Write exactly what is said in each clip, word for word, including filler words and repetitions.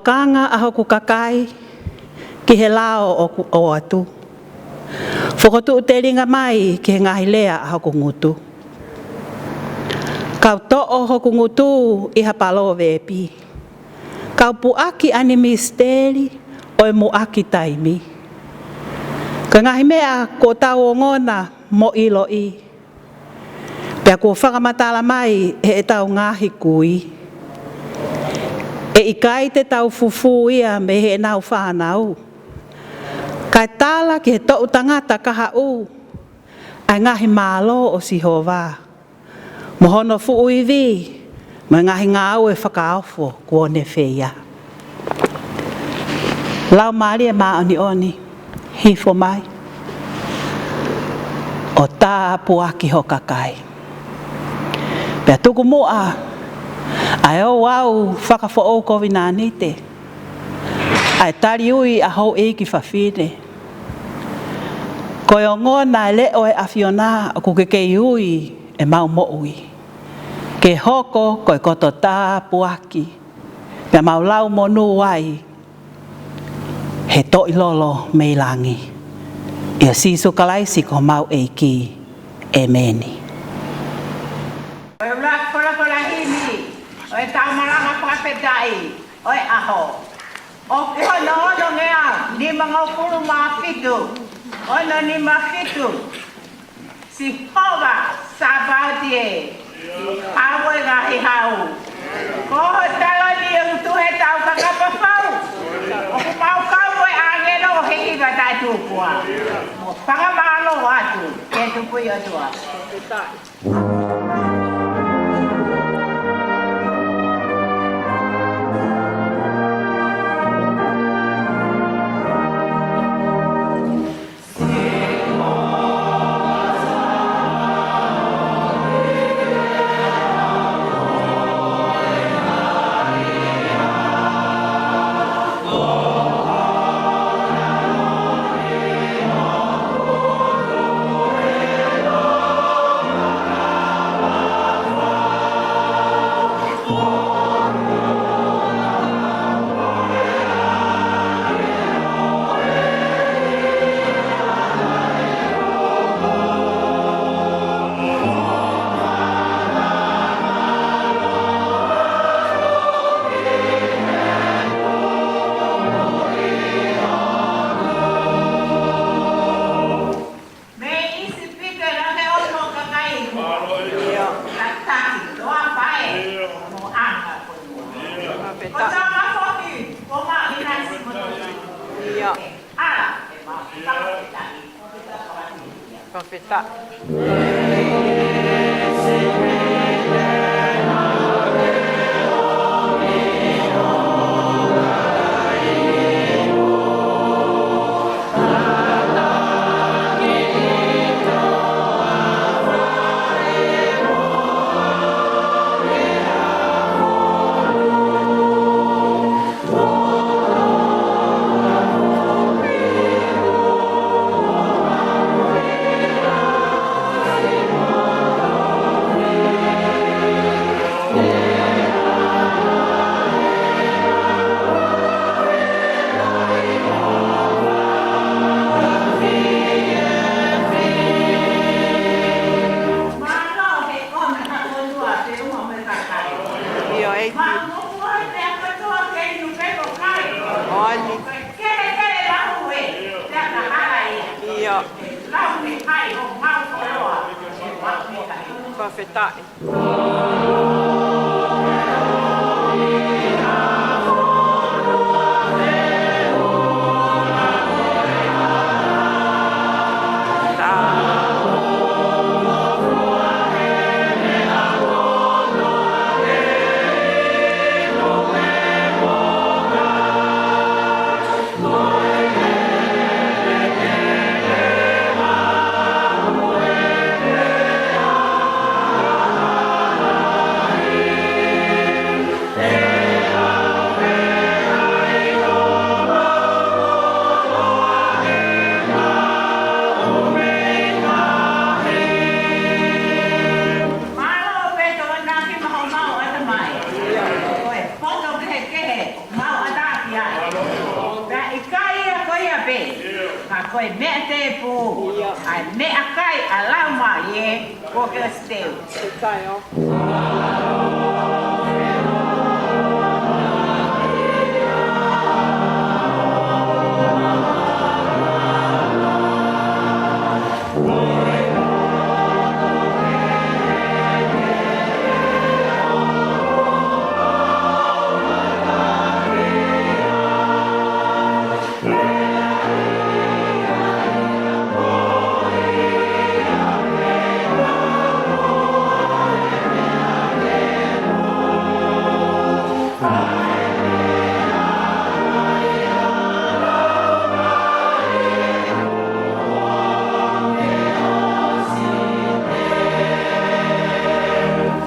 Kanga ʻa hoku kakai ki he lao ʻoku ʻoatu. Fokotuʻu telinga mai ki he ngaahi lea ʻa hoku ngutu. Kau toʻo hoku ngutu ʻi ha palōveepi. Kau puʻaki ʻa e misiteli ʻo e muʻaki taimi. Ko e ngaahi meʻa kuo tau ongona mo ʻiloʻi. Pea kuo fakamatala mai ʻe heʻetau ngaahi kui. ʻE ʻikai te tau fufū ia mei heʻenau fānau. Kae tala ki he toʻu tangata kahaʻu ʻa e ngaahi mālō ʻo Sihova, mo hono fuʻu ivi, mo e ngaahi ngāue fakaofo kuo ne feia. Laumālie Māʻoniʻoni, hifo mai ʻo tāpuaki ho kakai. Pea tuku muʻa ʻa e ouau fakafoʻou kovinānite, ʻa e tali ui ʻa houʻeiki fafine. Ko e ongona e leʻo ʻo e ʻAfiona ʻoku ke kei ui ʻemau moʻui. Ke hoko ko e koto tāpuaki, pea mau lau monū ai he toʻilolo mei langi. ʻIa Sīsū Kalaisi ko homau ʻEiki. ʻEmeni. Ko e ʻuluaki folofola himi ʻo ʻetau malanga fakafetaʻi ʻo e ʻaho, ʻoku ʻi hono ono ngeau nimangofulu mā fitu, ono nima fitu. Sihova Sāpaoti ē, hau ʻo e ngaahi hau, ko ho taloni ʻoku tuʻu he tau kakapa fau, ʻoku mau kau mo e ʻāngelo ʻo e hiva taʻetupua, mo fakamālō atu ki he Tupu ʻi ʻOtua. Mei ʻIsipite naʻa ke ʻomi ho kakai. ʻIo. Tataki, loa pae, mo anga ko tua. Fakafetaʻi. Ko tama foki, ko ma inasi mo tua. ʻIo. Ala, e ma, fakafetaʻi. Fakafetaʻi. ʻIo, ʻEiki. ʻIo. Fakafetaʻi. Ko e meʻa tēpū, ʻa e meʻakai ʻa e Laumālie, kuo ke ʻosi teu.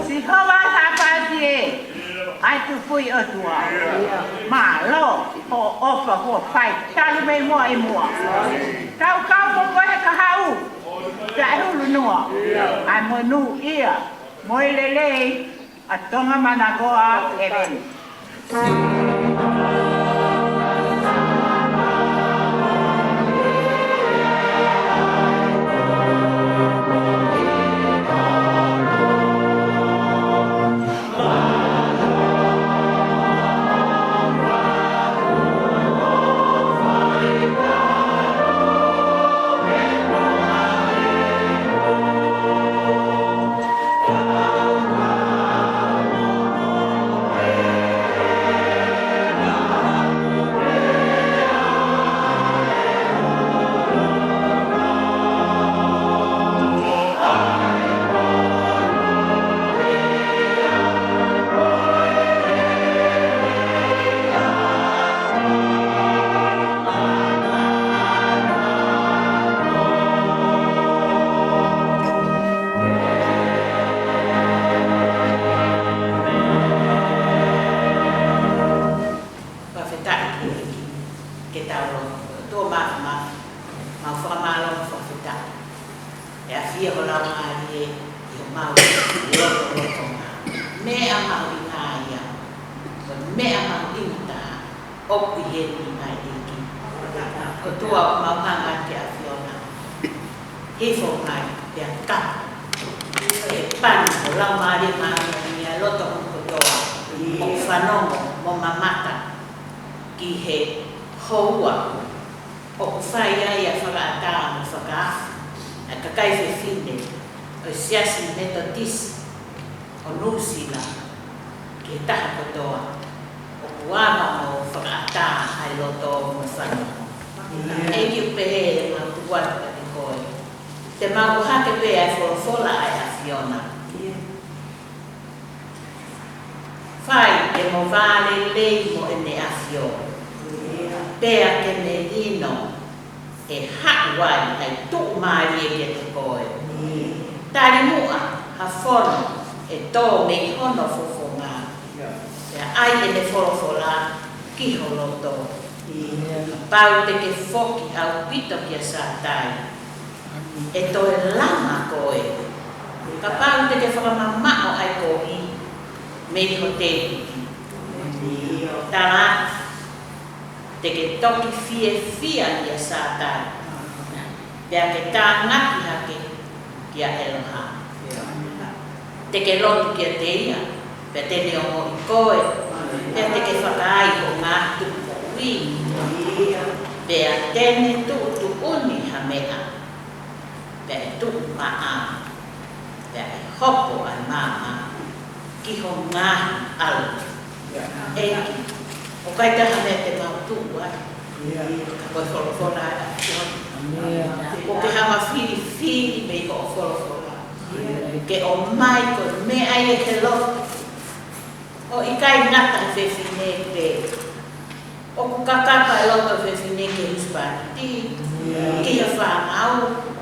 Sihova Sāpaoti ē, ʻa e Tupuʻi ʻOtua. Mālō hoʻo ʻofa kuo fai talu mei muʻa ʻi muʻa. Tau kau mo koe he kahaʻu, taʻehulunoa, ʻa e monūʻia mo e lelei ʻa Tonga Manakoa, ʻēmeni. Fakafetaʻi ki he ʻEiki, ke tau lotu. ʻOtua Māfimafi, mau fakamālō mo fakafetaʻi. ʻE ʻafio ho Laumālie ʻi homau lotolotonga. Meʻa mahuʻinga ia, ko e meʻa mahuʻinga taha ʻoku ʻi heni mai, ʻEiki. ʻOtua, ʻoku mau hanga ki he ʻAfiona. Hifo mai, pea kapu ʻe he pani ho Laumālie Māʻoniʻoni ʻa e loto kotoa ʻoku fanongo mo mamata ki he houa ʻoku fai ai ʻa e fakaʻatā mo e fakaafe ʻa e kakai fefine ʻo e Siasi Metotisi ʻo Nuʻusila, ki he taha kotoa ʻoku ava mo fakaʻatā ʻa e loto mo e fanongo. ʻEiki, ʻoku pehē ʻemau tuku atu kiate koe, te mau ʻohake pē ʻa e folofola ʻa e ʻAfiona. Fai ke mo vālelei mo ʻEne ʻAfio, pea ke melino ʻe haʻu ai ʻa e tuʻumālie kiate koe. Tali muʻa ha fono ʻe tō mei hono fofonga, pea ʻai ʻene folofola ki ho loto. Kapau te ke foki ʻaupito kia Satai, ʻe toe langa koe. Kapau te ke fakamamaʻo ʻa e kohi mei ho tēpiki, tala atu te ke toki fiefia kia Satai, pea ke tānaki hake kia ʻEloha. Te ke lotu kiate ia, pea te ne ongoʻi koe, pea te ke fakaai ho ngaahi tuʻutuʻuni, pea te ne tuʻutuʻuni ha meʻa, pea ʻe tuʻu maʻa, pea ʻe hopo ʻa e maama ki ho ngaahi ʻalu. ʻEiki, ʻoku ʻikai ha meʻa te mau tuʻu ai, ka ko e folofola ʻa e ʻAfiona. Kuo ke hanga ʻo filifili mei hoʻo folofola ke ʻomai ko e meʻa ia ke loto. ʻOku ʻikai ngata he fefine pē. ʻOku kakapa e loto fefine ki he husepāniti, ki he fānau,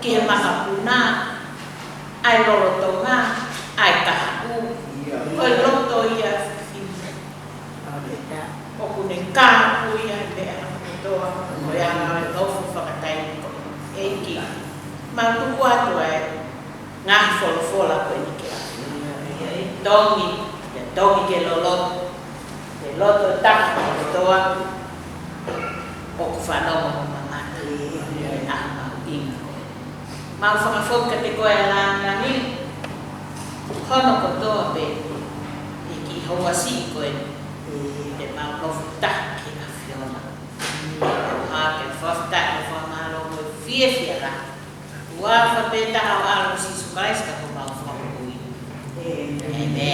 ki he makapuna, ʻa e lolotonga, ʻa e kahaʻu. Ko e loto ia fefine. ʻOku ne kāpui ʻa e meʻa kotoa, ko e anga ʻo e nofo fakataimi ko ē. ʻEiki, mau tuku atu ʻa e ngaahi folofola ko eni ki he ʻAfiona. Tongi, ʻio tongi ke loloto, ke loto taha kotoa ʻoku fanongo mo mamata. ʻI he Mau fakafou kiate koe ʻa e langilangi, hono kotoa pē ʻi he kiʻi houa siʻi ko eni, ʻi heʻemau nofo taha ki he ʻAfiona. Mau hanga ʻo fakafetaʻi mo fakamālō mo e fiefia lahi. ʻI he huafa pē taha ʻo ho ʻAlo ko Sīsū Kalaisi ko homau Fakamoʻui. ʻĒmeni.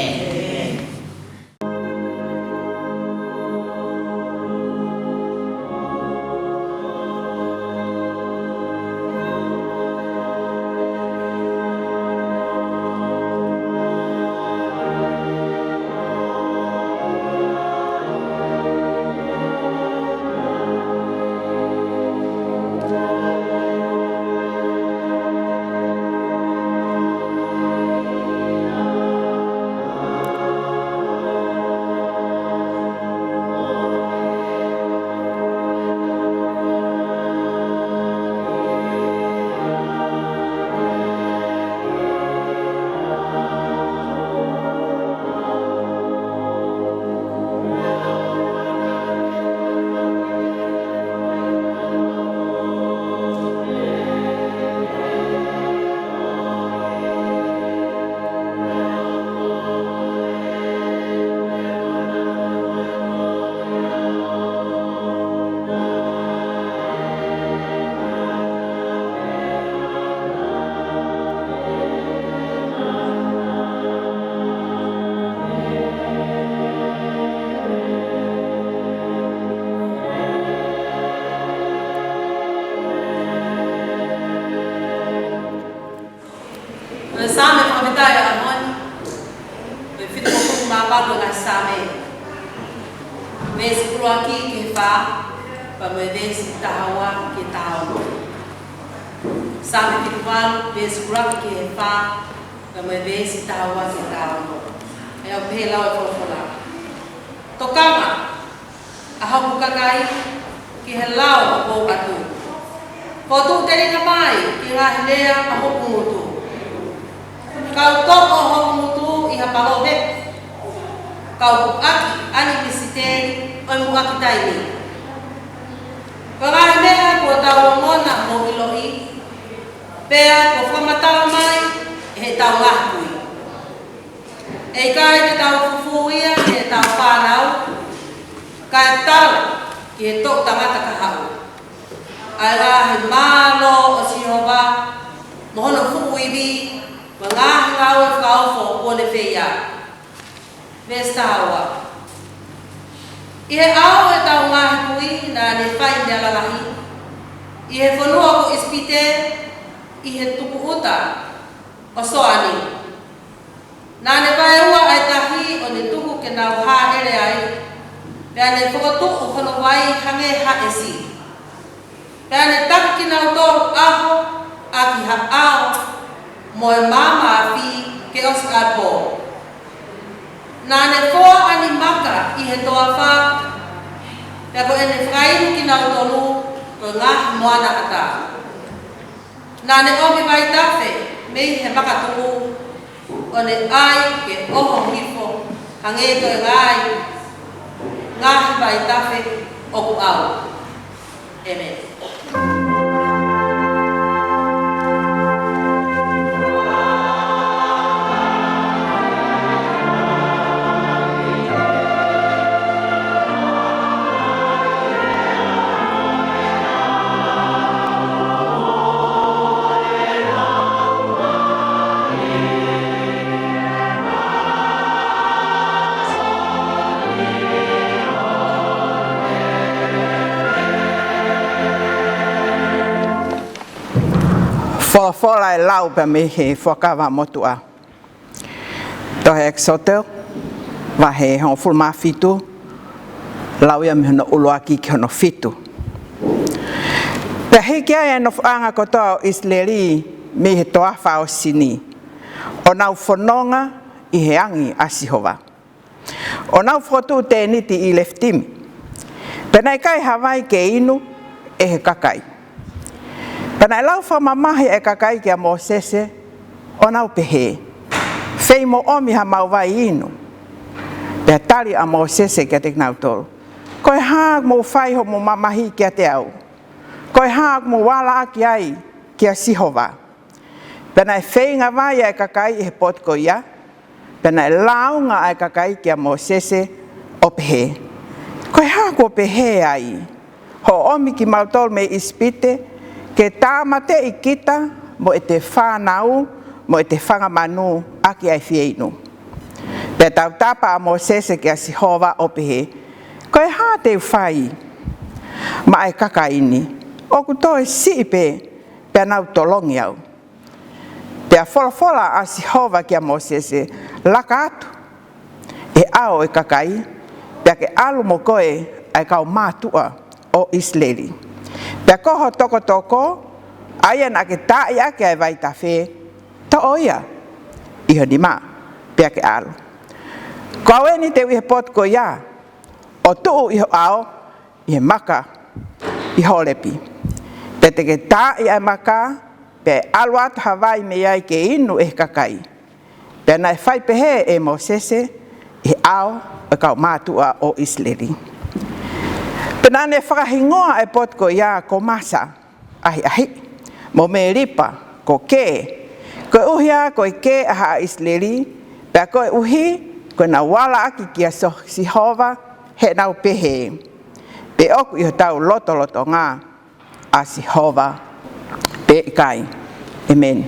Ko e Saame fakafetaʻi ʻa e ʻaho ni, ko e fitungofulu mā valu ʻo e Saame. Veesi ʻuluaki ki he fā, pea mo e veesi taha ua ki he taha ono. Saame fitu valu, veesi ʻuluaki ki he fā, pea mo e veesi taha ua ki he taha ono. ʻE au pehē lau e folofola. Tokanga ʻa hoku kakai ki he lao ʻoku ou ʻatu. Fokotuʻu telinga mai ki he ngaahi lea ʻa hoku ngutu. Kau toʻo hoku ngutu ʻi ha palōvepi. Kau puʻaki ʻa e misiteli ʻo e muʻaki taimi. Ko e ngaahi meʻa kuo tau ongona mo ʻiloʻi, pea kuo fakamatala mai ʻe heʻetau ngaahi kui. ʻE ʻikai te tau fufū ia ki heʻetau fānau, kae tala ki he toʻu tangata kahaʻu ʻa e ngaahi mālō ʻo Sihova, mo hono fuʻu ivi, mo e ngaahi ngāue fakaofo kuo ne fai. Veesi taha ua. ʻI he ʻao ʻo ʻetau ngaahi kui naʻa ne fai meʻa lalahi, ʻi he fonua ko ʻIsipite, ʻi he tukuʻuta ʻo Soani. Naʻa ne vaeua ʻa e tahi ʻo ne tuku ke nau hāʻele ai, pea ne fokotuʻu hono vai hangē ha ʻesi. Pea ne taki kinautolu ʻaho ʻaki ha ʻao, mo e maama afi ke ʻosi ʻa e pō. Naʻa ne foa ʻa e maka ʻi he toafa, pea ko ʻene fakainu kinautolu ko e ngaahi moana ʻatā. Naʻa ne ʻomi vaitafe mei he makatuʻu, ʻo ne ʻai ke ʻoho hifo, hangē ko e ngaahi, ngaahi vaitafe ʻoku ʻau. ʻĒmeni. Folofola ʻe lau pē mei he Fuakava Motuʻa. Tohi ʻEkisoto, vahe hongofulu mā fitu, lau ia mei hono ʻuluaki ki hono fitu. Pea hiki ai ʻa e nofoʻanga kotoa ʻo ʻIsileli mei he toafa ʻo Sini, ʻo nau fononga ʻi he angi ʻa Sihova. ʻO nau fokotuʻu tēniti ʻi Lefitimi. Pea naʻe ʻikai ha vai ke inu ʻe he kakai. Pea naʻe lau fakamamahi ʻa e kakai kia Mōsese, ʻo nau pehē, Fei mo ʻomi hamau vai inu? Pea tali ʻa Mōsese kiate kinautolu, Ko e hā ʻoku mou fai hoʻomou mamahi kiate au? Ko e hā ʻoku mou ala ʻaki ai kia Sihova? Pea naʻe feinga vai ʻa e kakai ʻi he potu ko ia, pea naʻe lāunga ʻa e kakai kia Mōsese ʻo pehē, Ko e hā kuo pehē ai hoʻo ʻomi kimautolu mei ʻIsipite, ke tāmateʻi kita mo ʻete fānau mo ʻete fanga manu ʻaki ʻa e fieinua? Pea tautapa ʻa Mōsese kia Sihova ʻo pehē, Ko e hā te u fai maʻa e kakai ni? ʻOku toe siʻi pē, pea nau tolongi au. Pea folofola ʻa Sihova kia Mōsese, Laka atu ʻi he ʻao ʻo e kakai, pea ke ʻalu mo koe ʻa e kau mātuʻa ʻo ʻIsileli. Pea ko ho tokotoko, ʻa ia naʻa ke taaʻi ʻaki ʻa e vaitafe, toʻo ia ʻi ho nima, pea ke ʻalu. Ko au eni te u ʻi he potu ko ia, ʻo tuʻu ʻi ho ʻao, ʻi he maka ʻi Holepi. Pea te ke taaʻi ʻa e maka, pea ʻe ʻalu atu ha vai mei ai ke inu ʻe he kakai. Pea naʻe fai pehē ʻe Mōsese ʻi he ʻao ʻo e kau mātuʻa ʻo ʻIsileli. Pea naʻa ne fakahingoa ʻa e potu ko ia ko Masa ʻAhiʻahiʻi, mo Melipa ko kē, koeʻuhi ā ko e kē ʻa haʻa ʻIsileli, pea koeʻuhi ko ʻenau ala ʻaki kia So-, Sihova, heʻenau pehē, Pe ʻoku ʻi hotau lotolotonga ʻa Sihova pe ʻikai? ʻEmeni.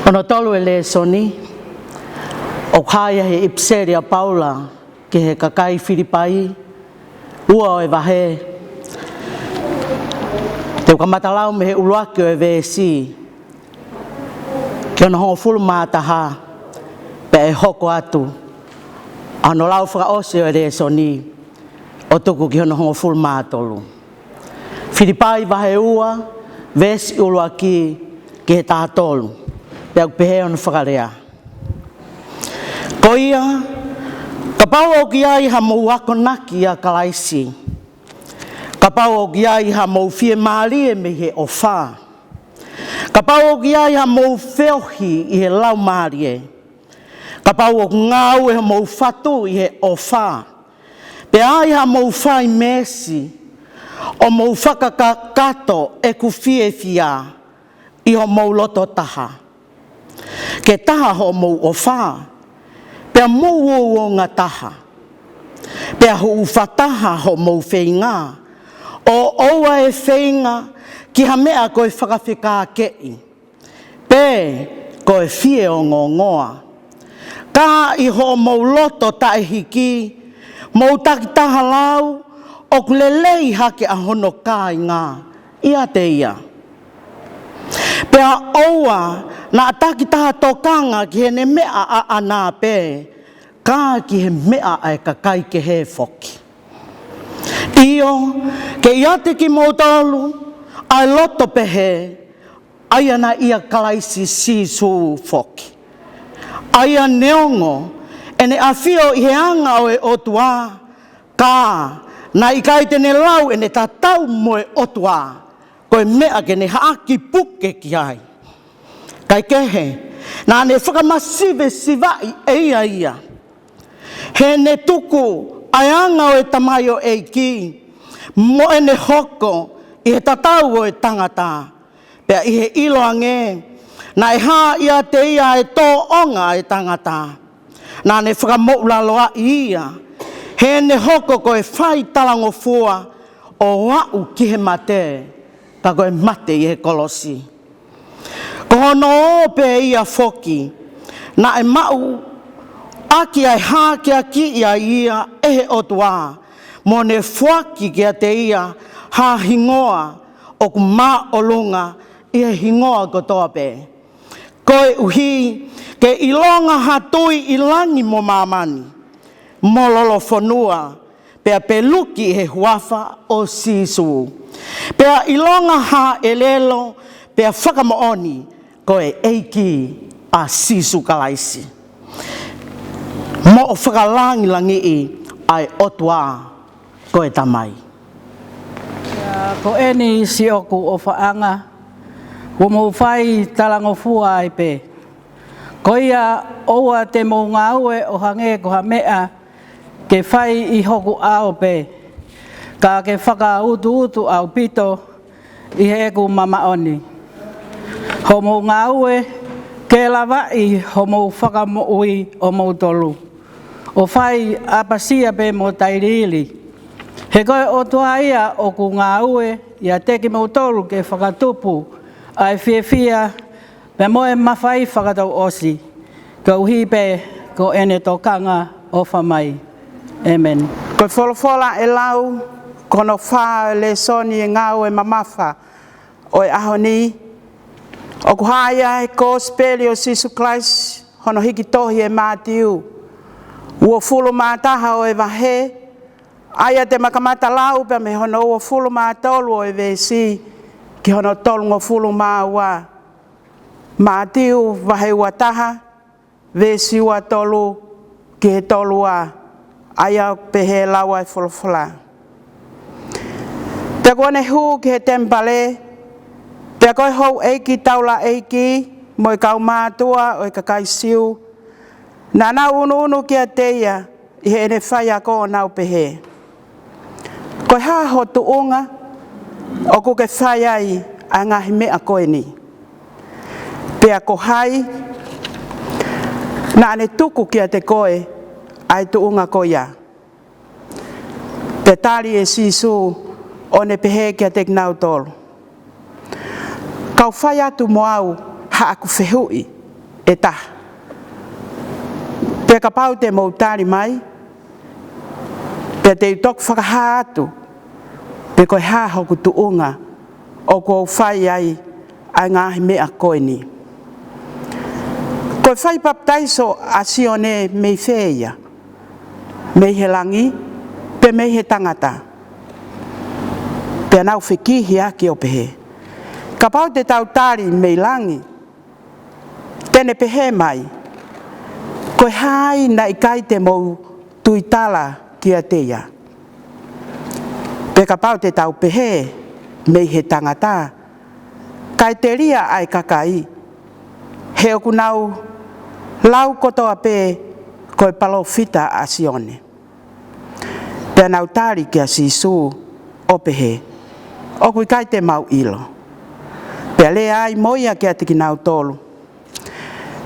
Hono tolu e lēsoni, ʻoku hā ia he ʻipiseli ʻa Paula ki he kakai Filipai, ua ʻo e vahe. Te u kamata lau mei he ʻuluaki ʻo e veesi ki hono hongofulu mā taha, pea ʻe hoko atu ʻa hono lau fakaʻosi ʻo e lēsoni ʻo tuku ki hono hongofulu mā tolu. Filipai vahe ua, veesi ʻuluaki ki he taha tolu, pea ʻoku pehē hono fakalea: Ko ia, kapau ʻoku ʻi ai haʻamou akonaki ʻia Kalaisi, kapau ʻoku ʻi ai haʻamou fiemālie mei he ʻofa, kapau ʻoku ʻi ai haʻamou feohi ʻi he Laumālie, kapau ʻoku ngāue homou fatu ʻi he ʻofa, pea ʻi ai haʻamou fai meesi, ʻo mou fakakakato ʻeku fiefia ʻi homou loto taha, ke taha hoʻomou ʻofa, pea mou uouongataha, pea hūfataha hoʻomou feinga, ʻo ʻoua ʻe feinga ki ha meʻa ko e fakafekākeʻi, pe ko e fie ongoongoa. Ka ʻi hoʻomou loto taʻehiki, mou takitaha lau ʻoku lelei hake ʻa hono kāinga ʻiate ia. Pea ʻoua naʻa takitaha tokanga ki heʻene meʻa ʻaʻana pē, ka ki he meʻa ʻa e kakai kehe foki. ʻIo, ke ʻiate kimoutolu ʻa e loto pehē, ʻa ia naʻe ʻia Kalaisi Sīsū foki, ʻa ia neongo ʻene ʻafio ʻi he anga ʻo e ʻOtua, ka naʻe ʻikai te ne lau ʻene tatau mo e ʻOtua ko e meʻa ke ne haʻaki puke ki ai. Kae kehe, naʻa ne fakamasivesivaʻi ʻe ia ia, heʻene tuku ʻa e anga ʻo e tamaioʻeiki, mo ʻene hoko ʻi he tatau ʻo e tangata, pea ʻi he ʻilo ange naʻe hā ʻiate ia ʻa e tōʻonga ʻo e tangata, naʻa ne fakamoʻulaloaʻi ia, heʻene hoko ko e fai talangofua ʻo aʻu ki he mate, ka ko e mate ʻi he kolosi. Ko hono ō pē ia foki, naʻe maʻu ʻaki ʻa e hākeakiʻi ʻa ia ʻe he ʻOtua, mo ne foaki kiate ia ha hingoa ʻoku māʻolunga ʻi he hingoa kotoa pē, koeʻuhi ke ʻilonga ha tui ʻi langi mo māmani, mo lolofonua, pea peluki he huafa ʻo Sīsū, pea ʻilonga ha ʻelelo, pea fakamoʻoni ko e ʻEiki ʻa Sīsū Kalaisi. Moʻo fakalangilangiʻi ʻa e ʻOtua ko e Tamai. Pea ko eni siʻoku ʻofaʻanga, kuo mou fai talangofua ai pē. Ko ia, ʻoua te mou ngāue ʻo hangē ko ha meʻa ke fai ʻi hoku ʻao pē, ka ke fakautuutu ʻaupito ʻi heʻeku mamaʻo ni. Hoʻomou ngāue ke lavaʻi homou fakamoʻui ʻomoutolu, ʻo fai ʻapasia pē mo tailiili. He ko e ʻOtua ia ʻoku ngāue ʻiate kimoutolu ke fakatupu ʻa e fiefia pea mo e mafai fakatouʻosi, koeʻuhi pē ko ʻene tokanga ʻofa mai. ʻĒmeni. Ko e folofola ʻe lau, ko hono fā ʻo e lēsoni ʻi he ngāue mamafa ʻo e ʻaho ni, ʻoku hā ia he Kosipeli ʻo Sīsū Kalaisi, hono hiki tohi ʻe Mātiu, uofulu mā taha ʻo e vahe, ʻa ia te ma kamata lau pē mei hono uofulu mā tolu ʻo e veesi ki hono tolungofulu mā ua. Mātiu vahe ua taha, veesi ua tolu ki he tolu ua, ʻa ia ʻoku pehē lau ʻa e folofola. Pea kuo ne hū ki he temipale, pea ko e houʻeiki taulaʻeiki mo e kaumātuʻa ʻo e kakai Siu, naʻa nau ʻunuʻunu kiate ia ʻi heʻene faiako ʻo nau pehē, Ko e hā ho tuʻunga ʻoku ke fai ai ʻa e ngaahi meʻa ko eni? Pea ko hai naʻa ne tuku kiate koe ʻa e tuʻunga ko ia? Pea tali ʻe Sīsū ʻo ne pehē kiate kinautolu, Kau fai atu mo au haʻaku fehuʻi, ʻe taha. Pea kapau te mou tali mai, pea te u toki fakahā atu pe ko e hā hoku tuʻunga ʻoku ou fai ai ʻa e ngaahi meʻa ko eni. Ko e fai papitaiso ʻa Sione mei fē ia? Mei he langi pe mei he tangata? Pea nau fekihiaki ʻo pehē, kapau te tau tali mei langi, te ne pehē mai, ko e hā ai naʻe ʻikai te mou tuitala kiate ia? Pe kapau te tau pehē mei he tangata, kae telia ʻa e kakai, he ʻoku nau lau kotoa pē ko e palōfita ʻa Sione. Pea nau tali kia Sīsū ʻo pehē, ʻoku ʻikai te mau ʻilo. Pea lea ai mo ia kiate kinautolu,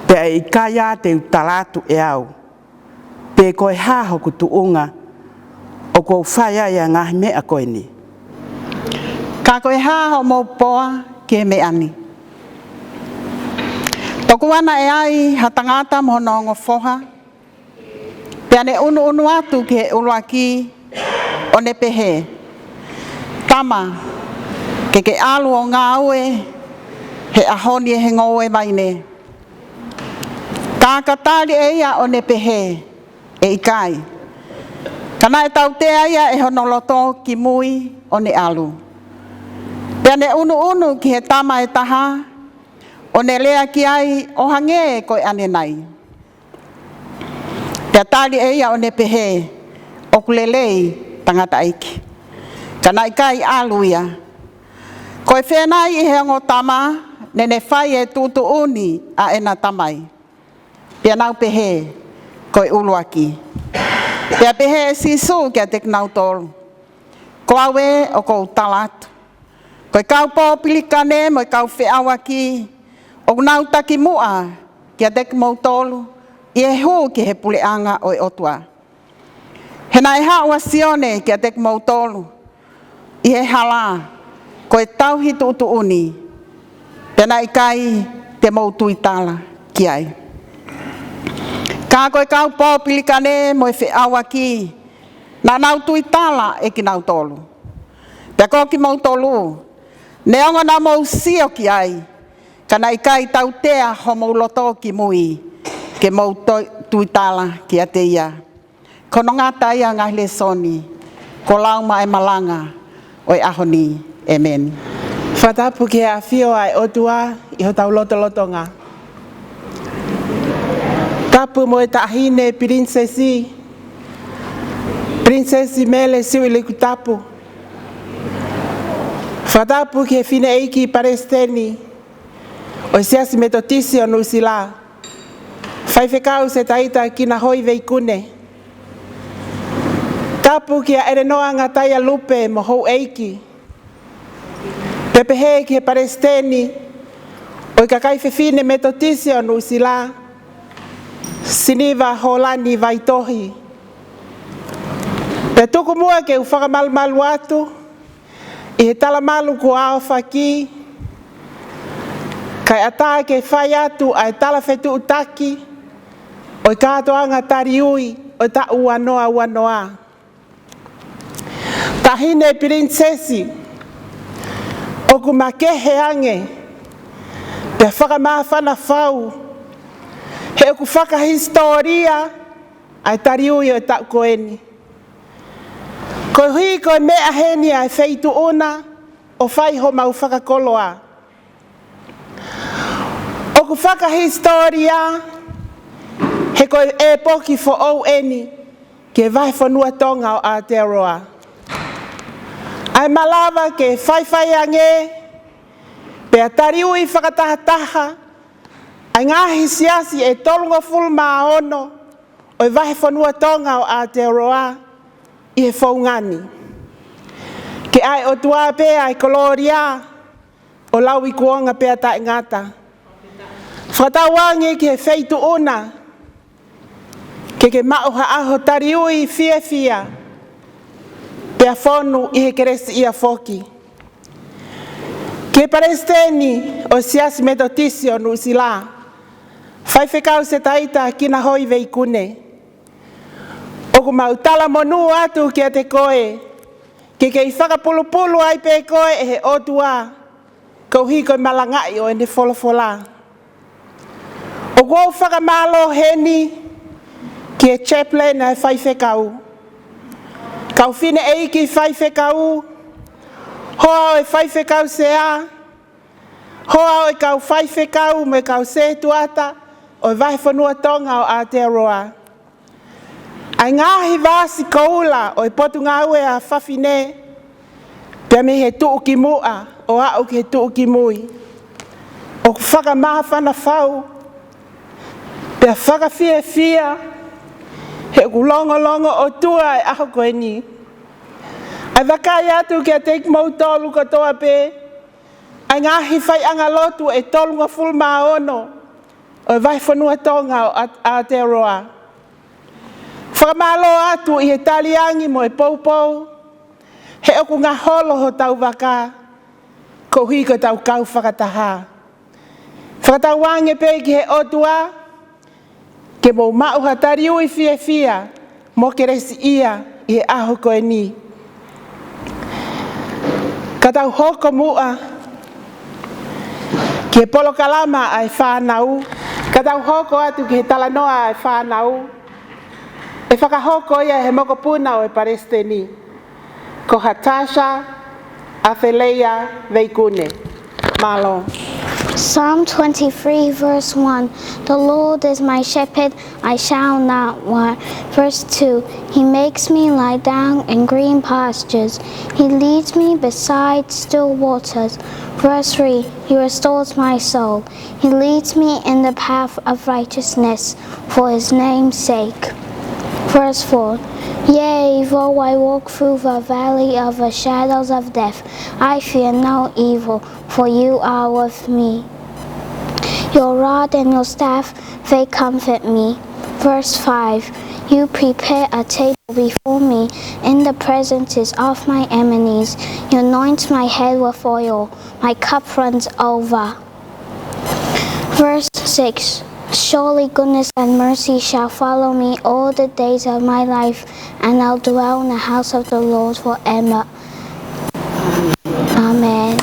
pea ʻe ʻikai ā te u tala atu ʻe au pe ko e hā hoku tuʻunga ʻoku ou fai ai ʻa e ngaahi meʻa ko eni. Ka ko e hā hoʻomou poa ki he meʻa ni? Toku ua naʻe ai ha tangata mo hono ongo foha, pea ne ʻunuʻunu atu ki he ʻuluaki ʻo ne pehē, tama, ke ke ʻalu ʻo ngāue he ʻaho ni ʻi he ngoue vaine. Ka ka tali ʻe ia ʻo ne pehē, ʻe ʻikai. Ka naʻe tautea ia ʻe hono loto ki mui ʻo ne ʻalu. Pea ne ʻunuʻunu ki he tama ʻe taha, ʻo ne lea ki ai ʻo hangē ko e ʻanenai. Pea tali ʻe ia ʻo ne pehē, ʻoku lelei, tangataʻeiki. Ka naʻe ʻikai ʻalu ia. Ko e fēnai ʻi he ongo tama, ne ne fai e tuʻutuʻuni ʻa ʻena tamai. Pea nau pehē, ko e ʻuluaki. Pea pehē ʻe Sīsū kiate kinautolu, ko au ē ʻoku ou tala atu, ko e kau pōpilikane mo e kau feʻauaki ʻoku nau takimuʻa kiate kimoutolu ʻi he hū ki he puleʻanga ʻo e ʻOtua. He naʻe haʻu ʻa Sione kiate kimoutolu ʻi he hala ko e tauhi tuʻutuʻuni, pea naʻe ʻikai te mou tuitala ki ai. Ka ko e kau pōpilikane mo e feʻauaki, naʻa nau tuitala ʻe kinautolu. Pea ko kimoutolu, neongo naʻa mou sio ki ai, ka naʻe ʻikai tautea homou loto ki mui ke mou to-, tuitala kiate ia. Ko hono ngata ia ʻo e ngaahi lēsoni kuo lau maʻá e malanga ʻo e ʻaho ni. ʻĒmeni. Fakatapu ki he ʻafio ʻa e ʻOtua ʻi hotau lotolotonga. Tapu mo e Taʻahine Pilinisesi, Pilinisesi Mele Siuʻilikutapu. Fakatapu ki he Fineʻeiki Palesiteni ʻo e Siasi Metotisi ʻo Nuʻusila, Faifekau Setaita Kinahoi Veikune. Tapu kia ʻElenoa Ngataia Lupe mo houʻeiki. Pea pehē ki he Palesiteni ʻo e kakai fefine Metotisi ʻo Nuʻusila, Siniva Hōlani Vaitohi. Pea tuku muʻa ke u fakamalumalu atu ʻi he talamalu kuo aofaki, kae ʻatā ke fai atu ʻa e talafetuʻutaki ʻo e kātoanga taliui ʻo e taʻu ua noa ua noa. Taʻahine Pilinisesi, ʻoku makehe ange pea fakamāfana fau, he ʻoku fakahisitōlia ʻa e taliui ʻo e taʻu ko eni. Koeʻuhi ko e meʻa heni ʻa e feituʻu na ʻo fai homau fakakoloa. ʻOku fakahisitōlia, he ko e ʻēpoki foʻou eni ki he vahefonua Tonga ʻo Aotearoa. ʻA e malava ke faifai ange pea taliui fakatahataha ʻa e ngaahi siasi ʻe tolungofulu mā ono ʻo e vahefonua Tonga ʻo Aotearoa ʻi he founga ni. Ke ʻa e ʻOtua pē ʻa e kolōlia ʻo lauikuonga pea taʻengata. Fakatauange ki he feituʻu na, ke ke maʻu ha ʻaho taliui fiefia, pea fonu ʻi he kelesiʻia foki. Ki he Palesiteni ʻo e Siasi Metotisi ʻo Nuʻusila, Faifekau Setaita Kinahoi Veikune, ʻoku mau talamonū atu kiate koe, ke kei fakapulupulu ai pē koe ʻe he ʻOtua, koeʻuhi ko e malangaʻi ʻo ʻene folofola. ʻOku ou fakamālō heni ki he chaplain ʻa e faifekau, kau fineʻeiki faifekau, hoa ʻo e faifekau sea, hoa ʻo e kau faifekau mo e kau setuata ʻo e Vahefonua Tonga ʻo Aotearoa. ʻA e ngaahi vāsi koula ʻo e Potungāue ʻa Fafine, pea mei he tuʻukimuʻa ʻo aʻu ki he tuʻukimui. ʻOku fakamāfana fau, pea fakafiefia, he ʻoku longolongo ʻOtua ʻi he ʻaho ko eni. ʻA e vakai atu kiate kimoutolu kotoa pē, ʻa e ngaahi faiʻanga lotu ʻe tolungofulu mā ono ʻo e Vahefonua Tonga ʻo Aot-, Aotearoa. Fakamālō atu ʻi he taliangi mo e poupou, he ʻoku ngaholo hotau vaka, koeʻuhi ko ʻetau kau fakataha. Fakatauange pē ki he ʻOtua, ke mou maʻu ha taliui fiefia mo kelesiʻia ʻi he ʻaho ko eni. Ka tau hoko muʻa ki he polokalama ʻa e fānau, ka tau hoko atu ki he talanoa ʻa e fānau, ʻe fakahoko ia ʻe he mokopuna ʻo e palesiteni, ko Hatasha Atheleia Veikune. Mālō. Psalm twenty-three, verse one. The Lord is my shepherd, I shall not want. Verse two. He makes me lie down in green pastures. He leads me beside still waters. Verse three. He restores my soul. He leads me in the path of righteousness for his name's sake. Verse four. Yea, though I walk through the valley of the shadows of death, I fear no evil, for you are with me. Your rod and your staff, they comfort me. Verse five. You prepare a table before me in the presence of my enemies. You anoint my head with oil. My cup runs over. Verse six. Surely goodness and mercy shall follow me all the days of my life, and I'll dwell in the house of the Lord forever. Amen.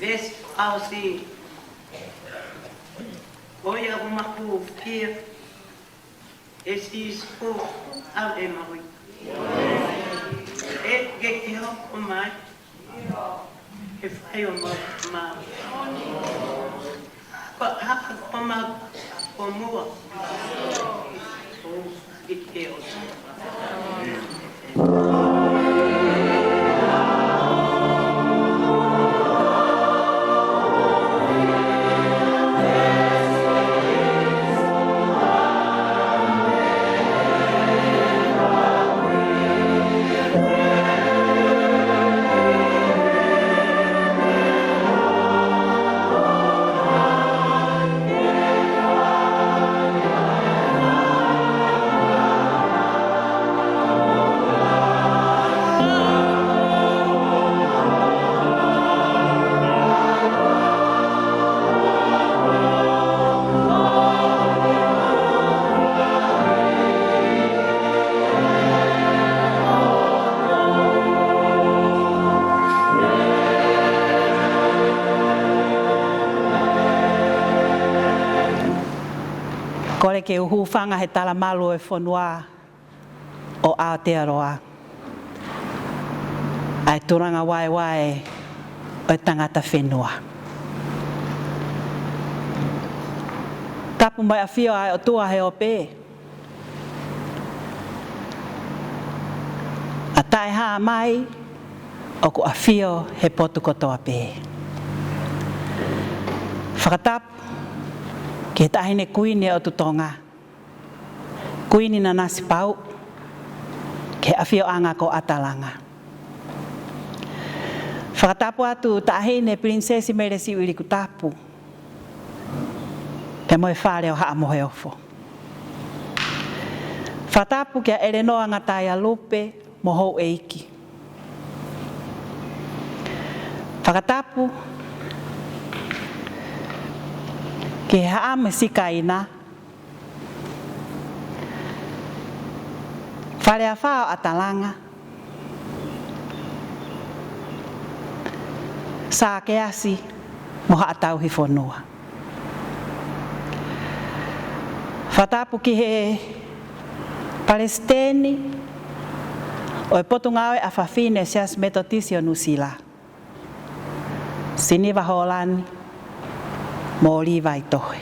Veesi fakaʻosi. Ko ia ʻoku maʻu fiefia ʻe Sīsū ʻa e maui. ʻE ke ke hoko mai. Ke fai ʻo mau, mau. Ko ʻa ko mau, ko mua. Ko ʻi ke o. Kole ke u hūfanga he talamalu ʻo e fonua ʻo Aotearoa, ʻa e tūlanga vaevae ʻo e tangata fenua. Tapu mo e ʻafio ʻa e ʻOtua he ope, ʻa taʻehāmai ʻoku ʻafio he potu kotoa pē. Fakatapu ki he Taʻahine Kuini ʻo Tonga, Kuini Nanasipauʻu, ki he ʻafioʻanga ko ʻAtalanga. Fakatapu atu Taʻahine Pilinisesi Mele Siʻi ʻIlikutapu, pea mo e Fale ʻo Haʻa Moheofo. Fakatapu kia ʻElenoa Ngataealupe mo houʻeiki. Fakatapu ki he Haʻa mo e Sikaina, Fale Afā ʻo ʻAtalanga, Sākeasi mo Haʻa Tauhi Fonua. Fakatapu ki he Palesiteni ʻo e Potungāue ʻa Fafine Siasi Metotisi ʻo Nuʻusila, Siniva Hōlani mo ʻOliva ʻItohi.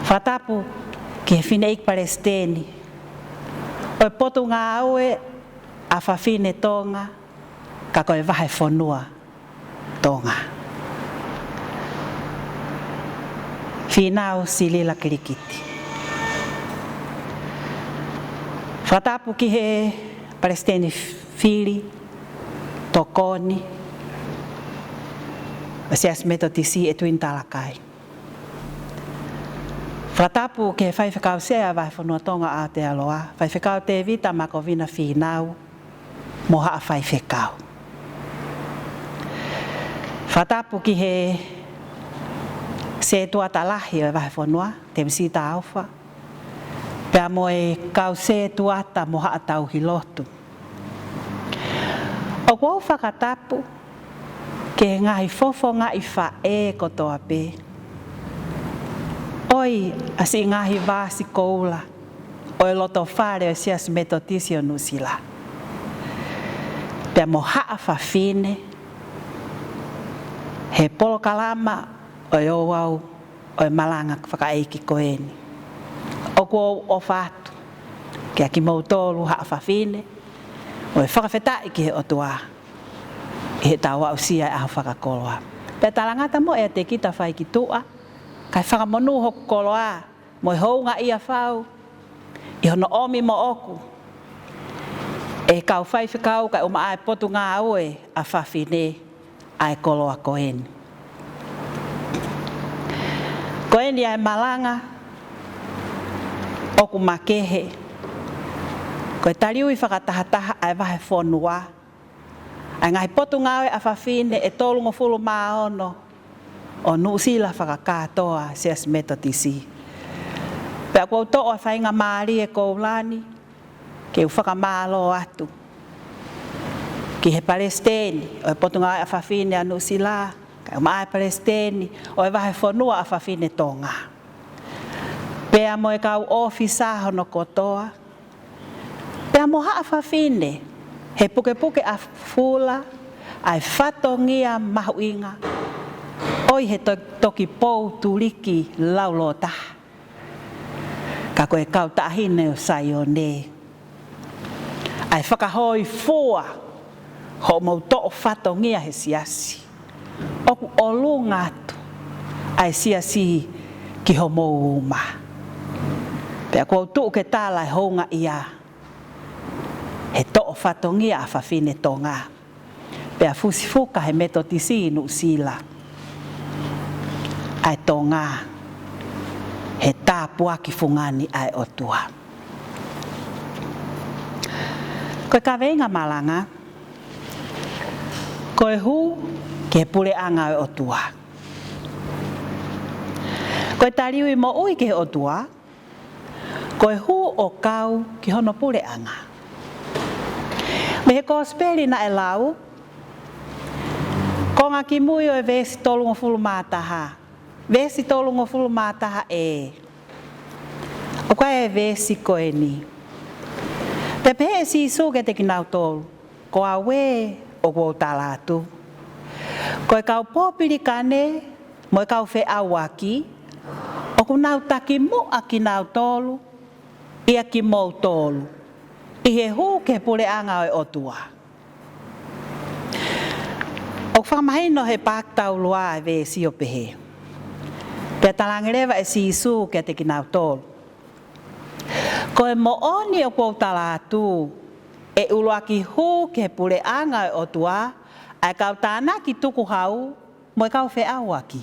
Fakatapu ki he Fineʻeiki Palesiteni ʻo e Potungāue ʻa Fafine Tonga, ka ko e Vahefonua Tonga, Fīnau Silila Kilikiti. Fakatapu ki he Palesiteni Fili, Tokoni ʻo e Siasi Metotisi, ʻEtuini Talakai. Fakatapu ki he Faifekau Sea ʻa e Vahefonua Tonga ʻo Aotearoa, Faifekau Tēvita Makovina Fīnau, mo Haʻa Faifekau. Fakatapu ki he Setuata Lahi ʻo e Vahefonua, Temisi Taufa, pea mo e kau setuata mo Haʻa Tauhi Lotu. ʻOku ou fakatapu ki he ngaahi fofongaʻi faʻē kotoa pē, ʻoi ʻa siʻi ngaahi vāsi koula ʻo e loto fale ʻo e Siasi Metotisi ʻo Nuʻusila, pea mo Haʻa Fafine he polokalama ʻo e ouau ʻo e malanga fakaʻeiki ko eni. ʻOku ou ʻofa atu Kiate kimoutolu haʻa fafine, ʻo e fakafetaʻi ki he ʻOtua ʻi heʻetau aʻusia e ʻaho fakakoloa. Pea talangata mo ʻiate kita fai ki tuʻa, kae fakamonū hoku koloa mo e houngaʻia fau ʻi hono ʻomi moʻoku ʻe he kau faifekau kae ʻumaʻā e potungāue ʻa fafine ʻa e koloa ko eni. Ko eni ʻa e malanga ʻoku makehe, ko e taliui fakatahataha ʻa e vahefonua ʻa e ngaahi potungāue ʻa fafine ʻe tolungofulu mā ono ʻo Nuʻusila fakakātoa Siasi Metotisi. Pea ʻoku ou toʻo ʻa e faingamālie ko eni ke u fakamālō atu ki he palesiteni ʻo e potungāue ʻa fafine ʻa Nuʻusila, kae ʻumaʻā e palesiteni ʻo e vahefonua ʻa fafine Tonga, pea mo e kau ʻōfisa hono kotoa, pea mo haʻa fafine he pukepuke ʻa Fula ʻa e fatongia mahuʻinga ʻo ʻi he to-, toki pou tuliki laulōtaha. Ka ko e kau taʻahine ʻo Saione, ʻa e fakahōifua hoʻomou toʻo fatongia he siasi, ʻoku ʻolunga atu ʻa e siasi ki homou uma. Pea ʻoku ou tuʻu ke tala e houngaʻia he toʻo fatongia ʻa fafine Tonga, pea fusifuka he Metotisi ʻi Nuʻusila ʻa e Tonga he tāpuaki fungani ʻa e ʻOtua. Ko e kaveinga malanga, ko e hū ki he puleʻanga ʻo e ʻOtua. Ko e taliui moʻui ki he ʻOtua, ko e hū ʻo kau ki hono puleʻanga. Mei he kosipeli naʻe lau, konga kimui ʻo e veesi tolungofulu mā taha, veesi tolungofulu mā taha ē. ʻOku ʻi ai e veesi ko eni. Pea pehē ʻe Sīsū kiate kinautolu, ko au ē ʻoku ou tala atu, ko e kau pōpilikane mo e kau feʻauaki, ʻoku nau takimuʻa kinautolu ʻia kimoutolu ʻi he hū ki he puleʻanga ʻo e ʻOtua. ʻOku fakamahino he paaki taulua e veesi ʻo pehē. Pea talaange leva ʻe Sīsū kiate kinautolu, ko e moʻoni ʻoku ou tala atu, ʻe ʻuluaki hū ki he puleʻanga ʻo e ʻOtua ʻa e kau tānaki tukuhau mo e kau feʻauaki.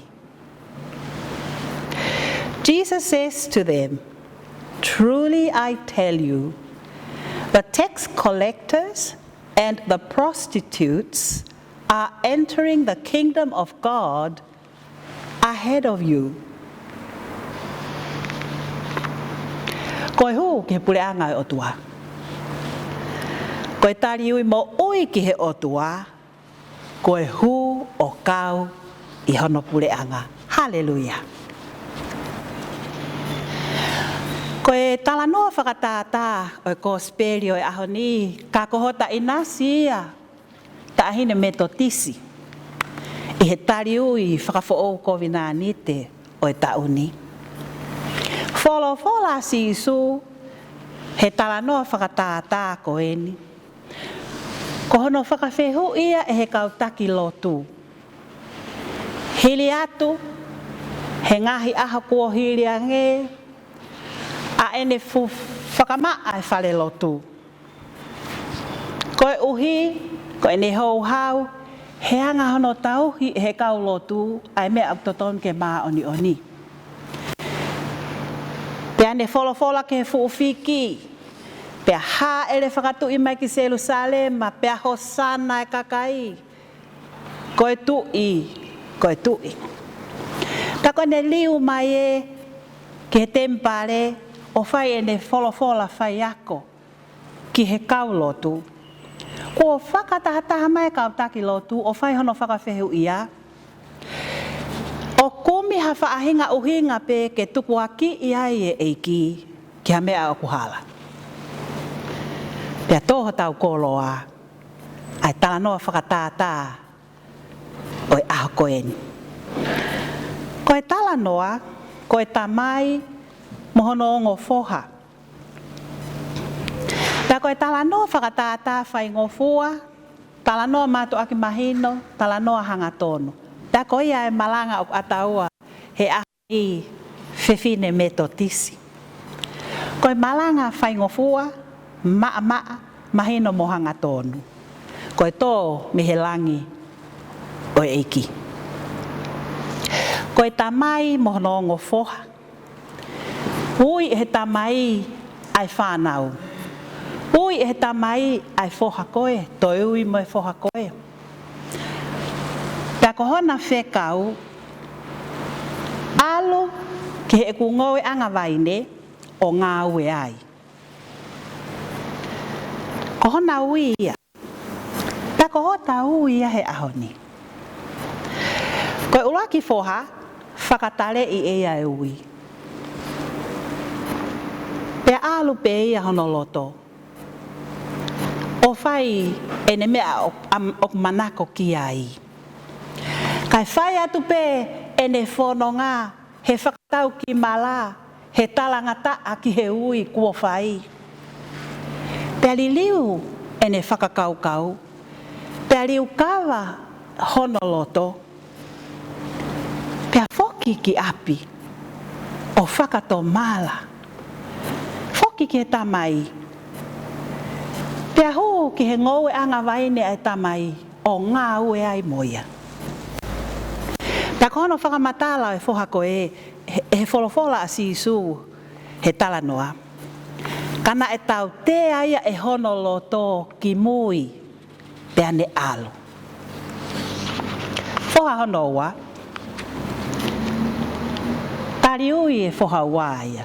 Jesus says to them, "Truly I tell you, the tax collectors and the prostitutes are entering the kingdom of God ahead of you." Ko e hū ki he puleʻanga ʻo e ʻOtua, ko e taliui moʻui ki he ʻOtua, ko e hū ʻo kau ʻi hono puleʻanga. Haleluia. Ko e talanoa fakatātā ʻo e kosipeli ʻo e ʻaho ni, ka ko hota ʻinasi ia, taʻahine Metotisi, ʻi he taliui fakafoʻou kovinānite ʻo e taʻu ni. Folofola ʻa Sīsū he talanoa fakatātā ko eni, ko hono fakafehuʻi ia ʻe he kau taki lotu hili atu he ngaahi ʻaho kuo hili ange ʻa ʻene fu-, fakamaʻa e fale lotu. Koeʻuhi ko ʻene houhau, he anga hono tauhi ʻe he kau lotu ʻa e meʻa ʻoku totonu ke māʻoniʻoni. Pea ne folofola ki he fuʻu fiki, pea hāʻele fakatuʻi mai ki Selūsalema, pea hosana e kakai, ko e Tuʻi, ko e Tuʻi. Pea ko ʻene liu mai ē ki he temipale ʻo fai ʻene folofola faiako ki he kau lotu, kuo fakatahataha mai e kau taki lotu ʻo fai hono fakafehuʻia, ʻo kumi ha faʻahinga ʻuhinga pē ke tukuakiʻi ai e ʻEiki ki ha meʻa ʻoku hala. Pea tō hotau koloa ʻa e talanoa fakatātā ʻo e ʻaho ko eni. Ko e talanoa ko e tamai mo hono ongo foha. Pea ko e talanoa fakatātā faingofua, talanoa mātuʻaki mahino, talanoa hangatonu. Pea ko ia e malanga ʻoku ʻata ua he ʻaho ni, fefine Metotisi. Ko e malanga faingofua, maʻamaʻa, mahino mo hangatonu. Ko e tō mei he langi ʻo e ʻEiki. Ko e tamai mo hono ongo foha. Ui ʻe he tamai ʻa e fānau. Ui ʻe he tamai ʻa e foha ko ē, toe ui mo e foha ko ē. Pea ko hona fekau, ʻalu ki heʻeku ngoueʻanga vaine ʻo ngāue ai. Ko hona ui ia. Pea ko hota ui ia he ʻaho ni. Ko e ʻuluaki foha, fakataleʻi ʻe ia e ui. Pea ʻalu pē ia hono loto ʻo fai ʻene meʻa ʻo, am, ʻoku manako ki ai. Kae fai atu pē ʻene fononga he fakataukimala, he talangataʻa ki he ui kuo fai. Pea liliu ʻene fakakaukau, pea liukava hono loto, pea foki ki ʻapi ʻo fakatomala. Foki ki he tamai. Pea hū ki he ngoueʻanga vaine ʻa e tamai ʻo ngāue ai mo ia. Pea ko hono fakamatala ʻo e foha ko ē, he, he folofola ʻa Sīsū he talanoa. Ka naʻe tautea ia ʻe hono loto ki mui, pea ne ʻalu. Foha hono ua, tali ui e foha ua ia.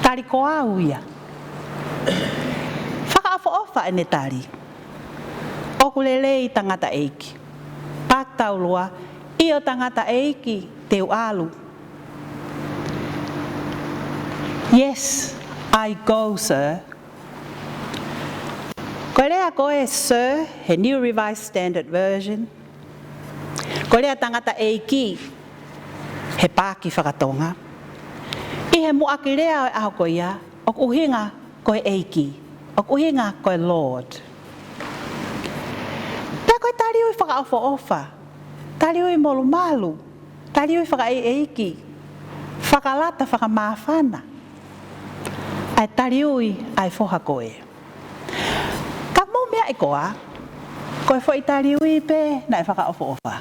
Tali ko au ia. Fakaʻofoʻofa ʻene tali. ʻOku lelei tangataʻeiki. Paaki taulua, ʻio tangataʻeiki, te u ʻalu. Yes, I go, sir. Ko e lea ko ē sir, he New Revised Standard Version. Ko e lea tangataʻeiki, he paaki fakatonga. ʻI he muʻaki lea ʻo e ʻaho ko ia, ʻoku ʻuhinga ko e ʻEiki, ʻoku ʻuhinga ko e Lord. Pea ko e tali ui fakaʻofoʻofa, tali ui molumalu, tali ui fakaʻeiʻeiki, fakalata fakamāfana, ʻa e tali ui ʻa e foha ko ē. Ka mou meaʻi koā, ko e foʻi tali ui pē naʻe fakaʻofoʻofa.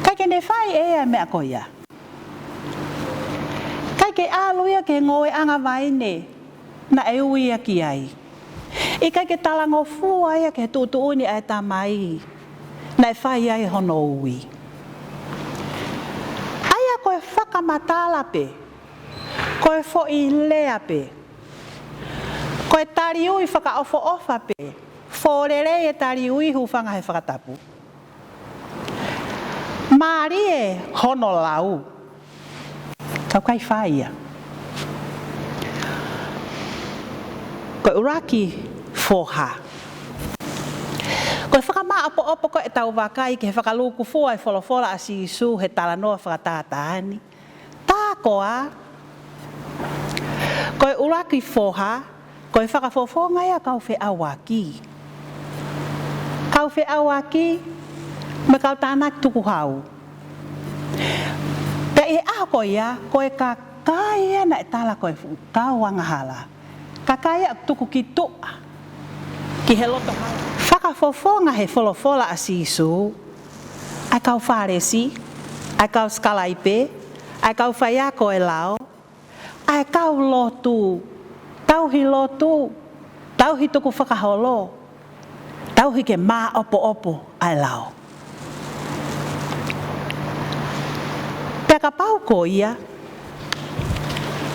ʻIkai ke ne fai ʻe ia e meʻa ko ia. ʻIkai ke ʻalu ia ki he ngoueʻanga vaine naʻe ui ia ki ai. ʻIkai ke talangofua ia ki he tuʻutuʻuni ʻa e tamai naʻe fai ai hono ui. ʻA ia ko e fakamatala pē, ko e foʻi lea pē, ko e tali ui fakaʻofoʻofa pē, fōlelei e tali ui, hūfanga he fakatapu. Mālie hono lau. Ka ʻoku ʻikai fai ia. Ko e ʻuluaki foha. Ko e fakamāʻopoʻopo ko ē ʻetau vakai ki he fakalūkufua e folofola ʻa Sīsū he talanoa fakatātā ni. Tā koā, ko e ʻuluaki foha, ko e fakafofonga ia kau feʻauaki. Kau feʻauaki, mo e kau tānaki tukuhau. Pea ʻi he ʻaho ko ia, ko e kakai ia naʻe tala ko e fuʻu kau angahala. Kakai ia ʻoku tuku ki tuʻa ki he loto hala. Fakafofonga he folofola ʻa Sīsū, ʻa e kau Fālesi, ʻa e kau sikalaipe, ʻa e kau faiako ʻo e lao, ʻa e kau lotu, tauhi lotu, tauhi tukufakaholo, tauhi ke māʻopoʻopo ʻa e lao. Pea kapau ko ia,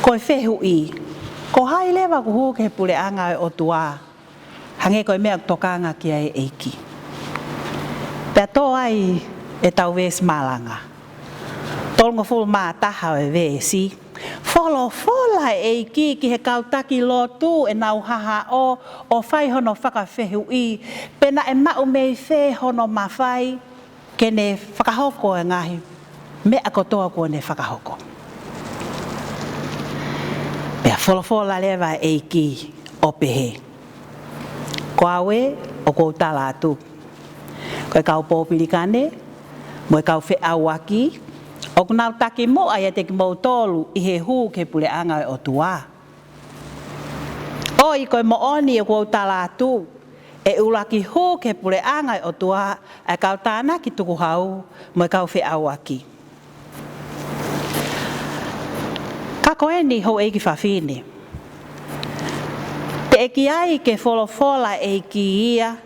ko e fehuʻi, ko hai leva ʻoku hū ki he puleʻanga ʻo e ʻOtua, hangē ko e meʻa ʻoku tokanga ki ai e ʻEiki. Pea tō ai ʻetau veesi malanga. Tolungofulu mā taha ʻo e veesi. Folofola e ʻEiki ki he kau taki lotu ʻenau hahaʻo ʻo fai hono fakafehuʻi, pe naʻe maʻu mei fē hono mafai ke ne fakahoko e ngaahi meʻa kotoa kuo ne fakahoko. Pea folofola leva e ʻEiki ʻo pehē, Ko au ē, ʻoku ou tala atu, ko e kau pōpilikane mo e kau feʻauaki, ʻoku nau takimuʻa ʻiate kimoutolu ʻi he hū ki he puleʻanga ʻo e ʻOtua. ʻOi, ko e moʻoni ʻoku ou tala atu, ʻe ʻuluaki hū ki he puleʻanga ʻo e ʻOtua ʻa e kau tānaki tukuhau mo e kau feʻauaki. Ka ko eni, houʻeiki fafine, teʻeki ai ke folofola ʻEiki ia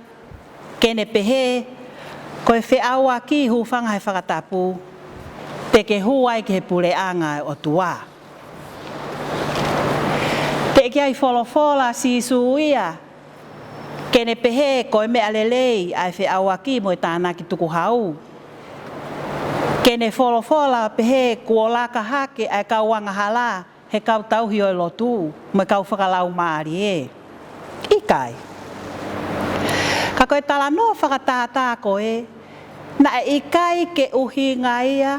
ke ne pehē ko e feʻauaki, hūfanga he fakatapu, te ke hū ai ki he puleʻanga ʻo e ʻOtua. Teʻeki ai folofola Sīsū ia ke ne pehē ko e meʻa lelei ʻa e feʻauaki mo e tānaki tukuhau, ke ne folofola pehē kuo laka hake ʻa e kau angahala he kau tauhi ʻo e lotu mo e kau fakalaumālie. ʻIkai. Ka ko e talanoa fakatātā ko ē, naʻe ʻikai ke ʻuhinga ia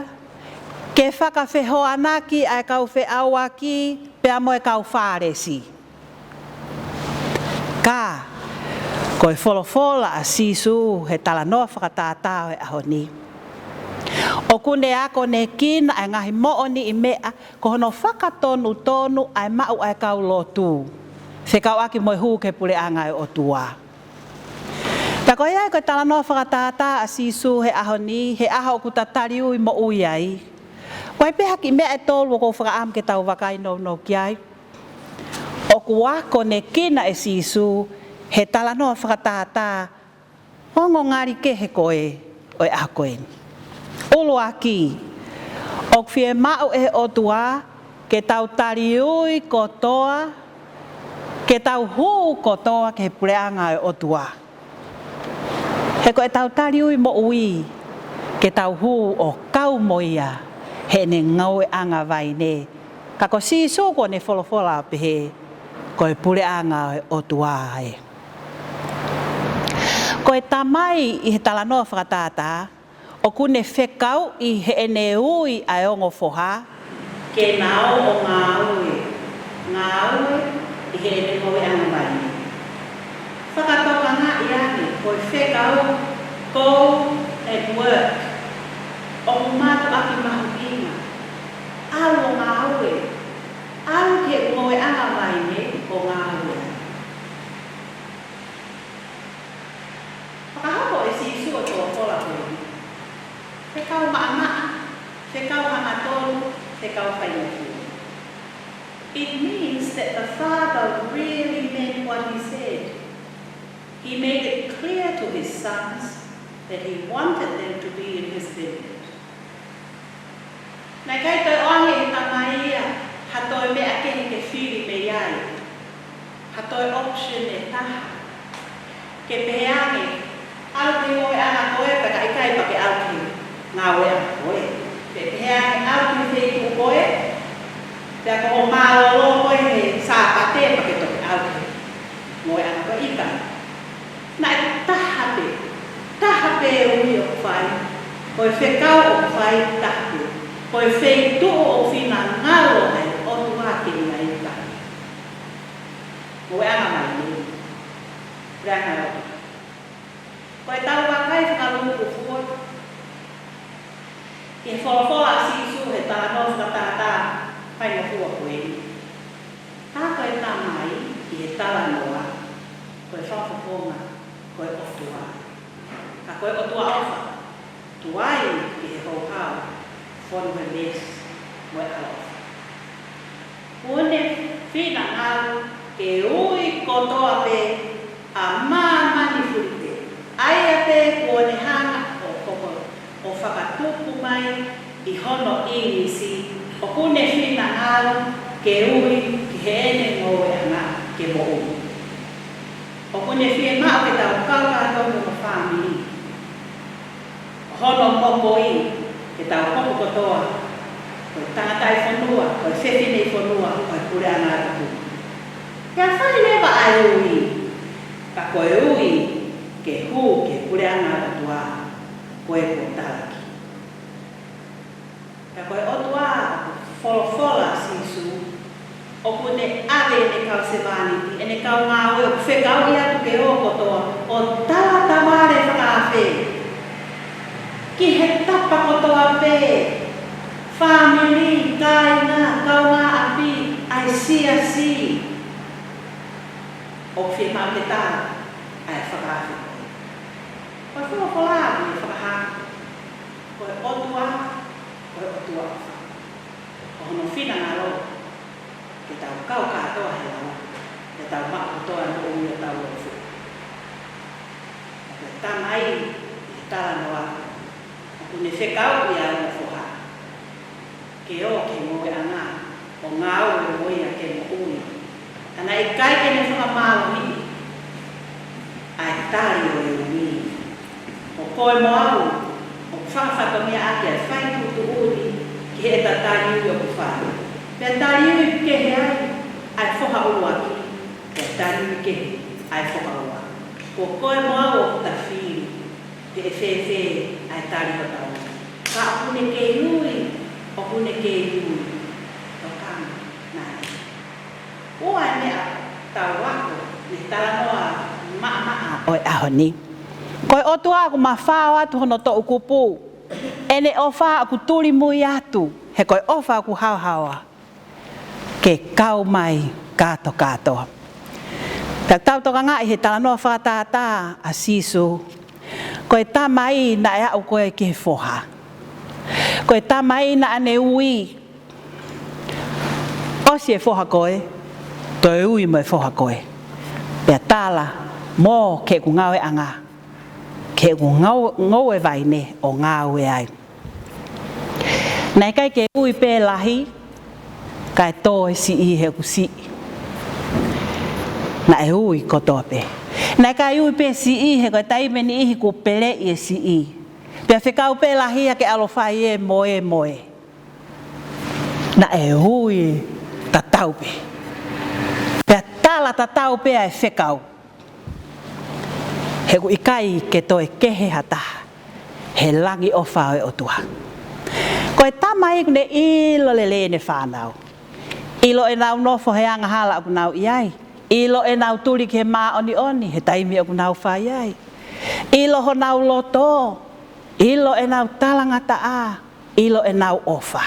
ke fakafehoanaki ʻa e kau feʻauaki pea mo e kau Fālesi. Ka ko e folofola ʻa Sīsū he talanoa fakatātā ʻo e ʻaho ni, ʻoku ne akonekina ʻa e ngaahi moʻoniʻi meʻa ko hono fakatonutonu ʻa e maʻu ʻa e kau lotu fekauʻaki mo e hū ki he puleʻanga ʻo e ʻOtua. Pea ko ia ai ko e talanoa fakatātā ʻa Sīsū he ʻaho ni, he ʻaho ʻoku ta taliui moʻui ai. ʻOku ʻi ai pē ha kiʻi meʻa ʻe tolu ʻoku ou fakaʻamu ke tau vakai nounou ki ai. ʻOku akonekina ʻe Sīsū he talanoa fakatātā ongo ngali kehe ko ē ʻo e ʻaho ko eni. ʻUluaki, ʻoku fiemaʻu ʻe he ʻOtua ke tau taliui kotoa, ke tau hū kotoa ki he puleʻanga ʻo e ʻOtua. He ko ʻetau taliui moʻui ke tau hū ʻo kau mo ia heʻene ngoueʻanga vaine. Ka ko Sīsū kuo ne folofola ʻo pehē, ko e puleʻanga ʻo e ʻOtua ē. Ko e tamai ʻi he talanoa fakatātā, ʻoku ne fekauʻi heʻene ui ʻa e ongo foha ke na ō ʻo ngāue, ngāue ʻi heʻene ngoueʻanga vaine. Fakatokangaʻi ange, ko e fekau, go and work, ʻoku mātuʻaki mahuʻinga. ʻAlu ʻo ngāue, ʻalu ki he ngoueʻanga vaine ʻo ngāue. Fakahoko ʻe Sīsū ʻa e folofola ko eni, fekau maʻamaʻa, fekau hangatonu, fekau faingofua. It means that the Father really meant what he said. He made it clear to his sons that he wanted them to be in his vineyard. Naʻe ʻikai toe ʻoange ʻe he tamai ia ha toe meʻa kehe ke fili mei ai, ha toe option ʻe taha, ke pehē ange, ʻalu ki he ngoueʻanga ko ē, pea ka ʻikai pea ke ʻalu ki he ngoueʻanga ko ē. Pe pehē ange, ʻalu ki he feituʻu ko ē, pea ko hoʻo mālōlō ko ē he Sāpate pea ke toki ʻalu ki he ngoueʻanga ko ē, ʻikai. Naʻe taha pē, taha pē ui ʻoku fai, ko e fekau ʻoku fai taha pē, ko e feituʻu ʻoku finangalo ai ʻa e ʻOtua ke ʻi ai, taha pē. Ngoueʻanga vaine, puleʻanga ʻo e ʻOtua. Ko ʻetau vakai fakalūkufua ki he folofola ʻa Sīsū he talanoa fakatātā faingofua ko eni. Tā ko e tamai ʻi he talanoa, ko e fakafofonga ko e ʻOtua. Ka ko e ʻOtua ʻofa, tuai ki he houhau, fonu he meesi mo e ʻaloʻofa. Kuo ne finangalo ke ui kotoa pē ʻa māmani fulipē, ʻa ia pē kuo ne hanga ʻo koko ʻo fakatupu mai ʻi hono ʻīmisi, ʻoku ne finangalo ke ui ki heʻene ngoueʻanga ke moʻui. ʻOku ne fiemaʻu ke tau kau kātoa mo e fāmili. Hono mokoi ke tau hoko kotoa ko e tangataʻi fonua, ko e fefine fonua ʻo e puleʻanga ʻo e ʻOtua. Pea fai leva ʻa e ui, ka ko e ui ke hū ki he puleʻanga ʻo e ʻOtua, ko e kuo talaki. Ka ko e ʻOtua ʻoku folofola ʻa Sīsū, ʻoku ne ʻave ʻene kau sevāniti, ʻene Kau ngāue ʻoku fekauʻi atu ke ō kotoa ʻo tala tavale fakaafe ki he tapa kotoa pē, fāmili, kāinga, kaungāʻapi, ʻa e siasi. ʻOku fiemaʻu ke tala ʻa e fakaafe ko ē. Ko e folofola ʻoku ne fakahā, ko e ʻOtua, ko e ʻOtua ʻofa. Ko hono finangalo ke tau kau kātoa he lau, ke tau maʻu kotoa e moʻui ʻo tau lotu. Ko e Tamai ʻi he talanoa, ʻoku ne fekauʻi ʻa hono Foha ke ō ki he ngoueʻanga ʻo ngāue mo ia ke moʻui. Ka naʻe ʻikai ke ne fakamālohiʻi ʻa e tali ʻo e ui. Ko koe mo au ʻoku fakafatongiaʻaki ʻa e fai tuʻutuʻuni ki heʻeta tali ui ʻoku fai. Pea tali ui kehe ai ʻa e foha ʻuluaki, pea tali ui kehe ʻa e foha ua. Ko koe mo au ʻoku ta fili pe ʻe fēfē ʻa e tali hotau ui. Ka ʻoku ne kei ui, ʻoku ne kei ui. Tokanga mai. Ua e meʻa tau ako mei he talanoa maʻamaʻa ʻo e ʻaho ni. Ko e ʻOtua ʻoku mafao atu hono toʻukupu, ʻene ʻofa ʻoku tulimui atu, he ko e ʻofa ʻoku haohaoa, ke kau mai kātokātoa. Ka tau tokangaʻi he talanoa fakatātā ʻa Sīsū, ko e Tamai naʻe aʻu ko ē ki he Foha. Ko e Tamai naʻa ne ui, ʻosi e foha ko ē, toe ui mo e foha ko ē. Pea tala, mō ki heʻeku ngāueʻanga, ki heʻeku ngou-, ngoue vaine ʻo ngāue ai. Naʻe ʻikai ke ui pē lahi, kae tō e siʻi he ʻoku siʻi. Naʻe ui kotoa pē. Naʻe ʻikai ui pē siʻi he ko e taimi ʻe niʻihi kuo peleʻi e siʻi, pea fekau pē lahi ia ke ʻalu ʻo fai e moemoe. Naʻe ui tatau pē. Pea tala tatau pē ʻa e fekau. He ʻoku ʻikai ke toe kehe ha taha he langi ʻofa ʻo e ʻOtua. Ko e Tamai ʻoku ne ʻilo lelei ʻene fānau. ʻIlo ʻenau nofo he angahala ʻoku nau ʻi ai. ʻIlo ʻenau tuli ki he māʻoniʻoni he taimi ʻoku nau fai ai. ʻIlo honau loto. ʻIlo ʻenau talangataʻa. ʻIlo ʻenau ʻofa.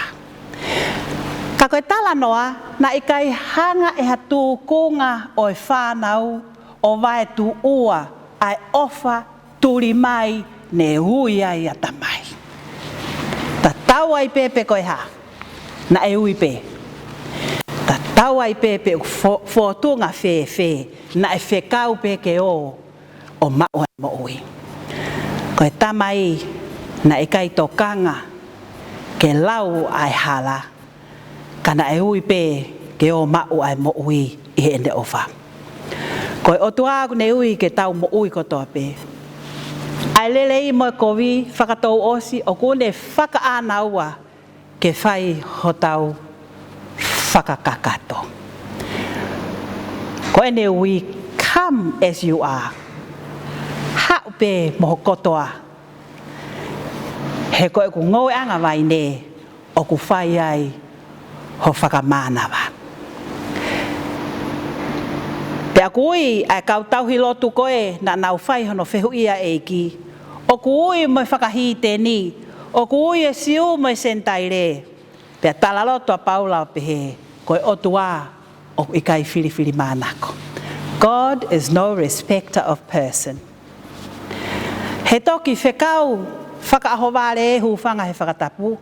Ka ko e talanoa, naʻe ʻikai hanga ʻe ha tūkunga ʻo e fānau ʻo vaetuʻua ʻa e ʻofa tuli mai ne ui ai ʻa Tamai. Tatau ai pē pe ko e hā, naʻe ui pē. Tatau ai pē pe ʻoku fō-, fōtunga fēfē, naʻe fekau pē ke ō ʻo maʻu ʻa e moʻui. Ko e Tamai naʻe ʻikai tokanga ke lau ʻa e hala, ka naʻe ui pē ke ō maʻu ʻa e moʻui ʻi heʻene ʻofa. Ko e ʻOtua ʻoku ne ui ke tau moʻui kotoa pē. ʻA e lelei mo e kovi fakatouʻosi ʻoku ne fakaʻānaua ke fai hotau fakakakato. Ko ʻene ui, come as you are. Haʻu pē mo ho kotoa. He ko ʻeku ngoueʻanga vaine ʻoku fai ai ho fakamānava. Pea ʻoku ui ʻa e kau tauhi lotu ko ē naʻa nau fai hono fehuʻi ʻa e ʻEiki, ʻoku ui mo e fakahīteni, ʻoku ui e Siu mo e Senitaile. Pea talaloto ʻa Paula ʻo pehē, ko e ʻOtua ʻoku ʻikai filifilimānako. God is no respecter of person. He toki fekau fakaʻohovale e hūfanga he fakatapu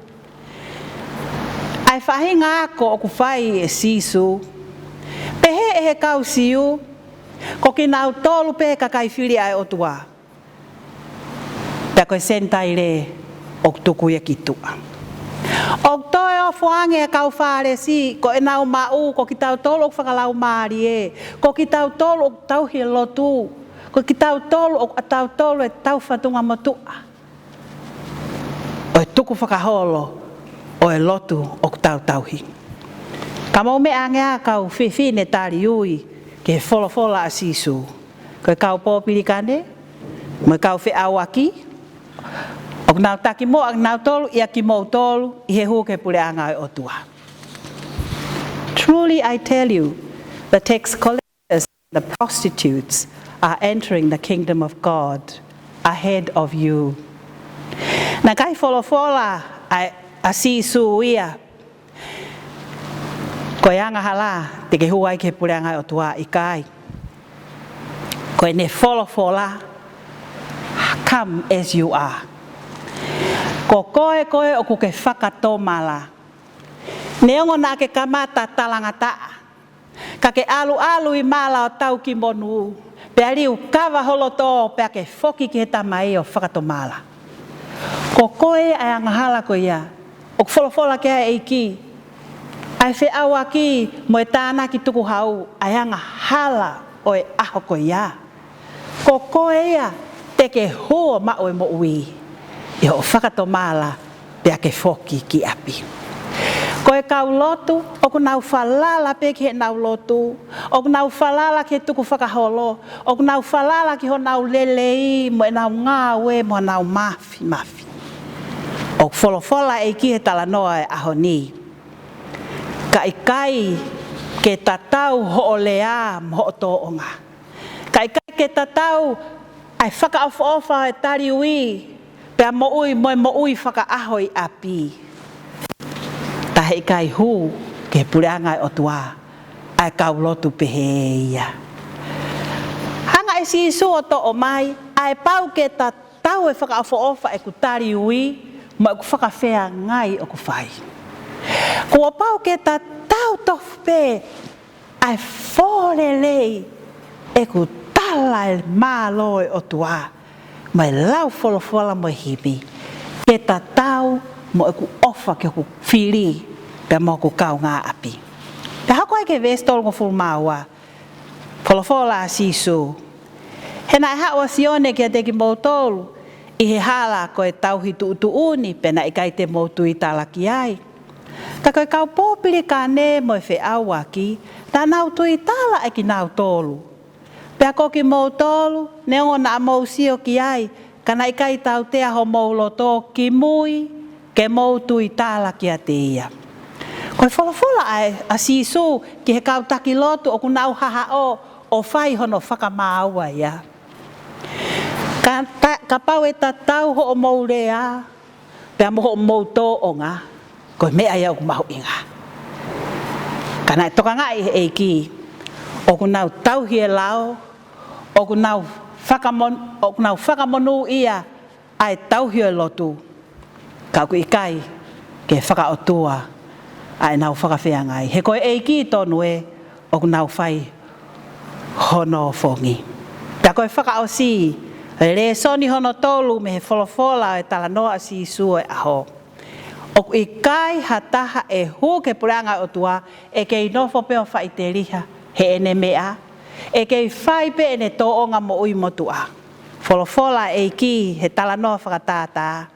ʻa e faʻahinga ako ʻoku fai ʻe Sīsū. Pehē ʻe he kau Siu, ko kinautolu pē kakai fili ʻa e ʻOtua. Pea ko e Senitaile ʻoku tuku ia ki tuʻa. ʻOku toe ofo ange e kau Fālesi, ko ʻenau maʻu, ko kitautolu ʻoku fakalaumālie, ko kitautolu ʻoku tauhi e lotu, ko kitautolu ʻoku ʻatautolu e tau fatunga motuʻa ʻo e tukufakaholo ʻo e lotu ʻoku tau tauhi. Ka mou meʻa ange ā kau fefine tali ui ki he folofola ʻa Sīsū. Ko e kau pōpilikane, mo e kau feʻauaki, ʻoku nau taki moʻa kinautolu ʻia kimoutolu ʻi he hū ki he puleʻanga ʻo e ʻOtua. Truly I tell you, the tax collectors the prostitutes are entering the kingdom of God ahead of you. Naʻe ʻikai folofola ʻa, ʻa Sīsū ia ko e angahala te ke hū ai ki he puleʻanga ʻo e ʻOtua, ʻikai. Ko ʻene folofola, "Come as you are." Ko koe, koe ʻoku ke fakatomala. Neongo naʻa ke kamata talangataʻa, ka ke ʻaluʻalu ʻi mala ʻo tau ki monū, pea liukava ho loto, pea ke foki ki he Tamai ʻo fakatomala. Ko koe ʻa e angahala ko ia ʻoku folofola ki ai e ʻEiki, ʻa e feʻauaki mo e tānaki tukuhau, ʻa e angahala ʻo e ʻaho ko ia. Ko koe ia te ke hū ʻo maʻu e moʻui ʻi hoʻo fakatomala pea ke foki ki ʻapi. Ko e kau lotu ʻoku nau falala pē ki heʻenau lotu, ʻoku nau falala ki he tukufakaholo, ʻoku nau falala ki honau lelei mo ʻenau ngāue mo ʻenau māfimafi. ʻOku folofola e ʻEiki he talanoa e ʻaho ni, ka ʻikai ke tatau hoʻo lea mo hoʻo tōʻonga, ka ʻikai ke tatau ʻa e fakaʻofoʻofa ʻo e taliui pea moʻui mo e moʻui fakaʻaho ʻi ʻapi, ta heʻikai hū ki he puleʻanga ʻo e ʻOtua ʻa e kau lotu pehē ia. Hanga ʻe Sīsū ʻo toʻo mai ʻa e pau ke tatau e fakaʻofoʻofa ʻeku taliui mo ʻeku fakafeangai ʻoku fai. Kuo pau ke tatau tofu pē ʻa e fōlelei ʻeku tala e mālō e ʻOtua mo e lau folofola mo e himi, ke tatau mo ʻeku ʻofa ki hoku fili pea mo hoku kaungāʻapi. Pea hoko ai ki he veesi tolungofulu mā ua, folofola ʻa Sīsū, "He naʻe haʻu ʻa Sione kiate kimoutolu ʻi he hala ko e tauhi tuʻutuʻuni, pea naʻe ʻikai te mou tuitala ki ai. Ka ko e kau pōpilikane mo e feʻauaki, naʻa nau tuitala ʻe kinautolu. Pea ko kimoutolu, neongo naʻa mou sio ki ai, ka naʻe ʻikai tautea homou loto ki mui ke mou tuitala kiate ia." Ko e folofola ʻa, ʻa Sīsū ki he kau taki lotu ʻoku nau hahaʻo ʻo fai hono fakamāua ia. Ka ta-, kapau ʻe tatau hoʻomou lea pea mo hoʻomou tōʻonga, ko e meʻa ia ʻoku mahuʻinga. Ka naʻe tokangaʻi ʻe he ʻEiki, ʻoku nau tauhi e lao, ʻoku nau fakamon-, ʻoku nau fakamonūʻia ʻa e tauhi ʻo e lotu, ka ʻoku ʻikai ke fakaʻotua ʻa ʻenau fakafeangai. He ko e ʻEiki tonu ē ʻoku nau fai hono fongi. Pea ko e fakaʻosi, e lēsoni hono tolu mei he folofola ʻo e talanoa ʻa Sīsū ʻo e ʻaho. ʻOku ʻikai ha taha ʻe hū ki he puleʻanga ʻo e ʻOtua ʻe kei nofo pē ʻo faʻiteliha heʻene meʻa, ʻe kei fai pē ʻene tōʻonga moʻui motuʻa. Folofola e ʻEiki he talanoa fakatātā.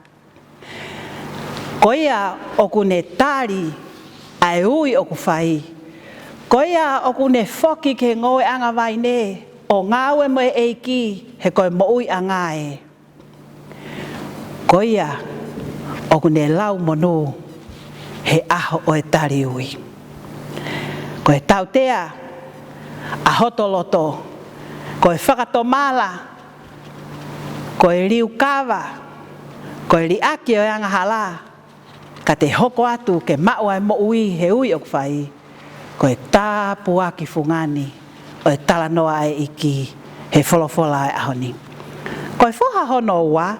Ko ia ʻoku ne tali ʻa e ui ʻoku fai, ko ia ʻoku ne foki ki he ngoueʻanga vaine ʻo ngāue mo e ʻEiki, he ko e moʻuiʻanga ē. Ko ia ʻoku ne lau monū he ʻaho ʻo e taliui. Ko e tautea ʻa hoto loto, ko e fakatomala, ko e liukava, ko e liʻaki ʻo e angahala, ka te hoko atu ke maʻu ʻa e moʻui he ui ʻoku fai, ko e tāpuaki fungani ʻo e talanoa ʻa e ʻEiki he folofola ʻo e ʻaho ni. Ko e foha hono ua,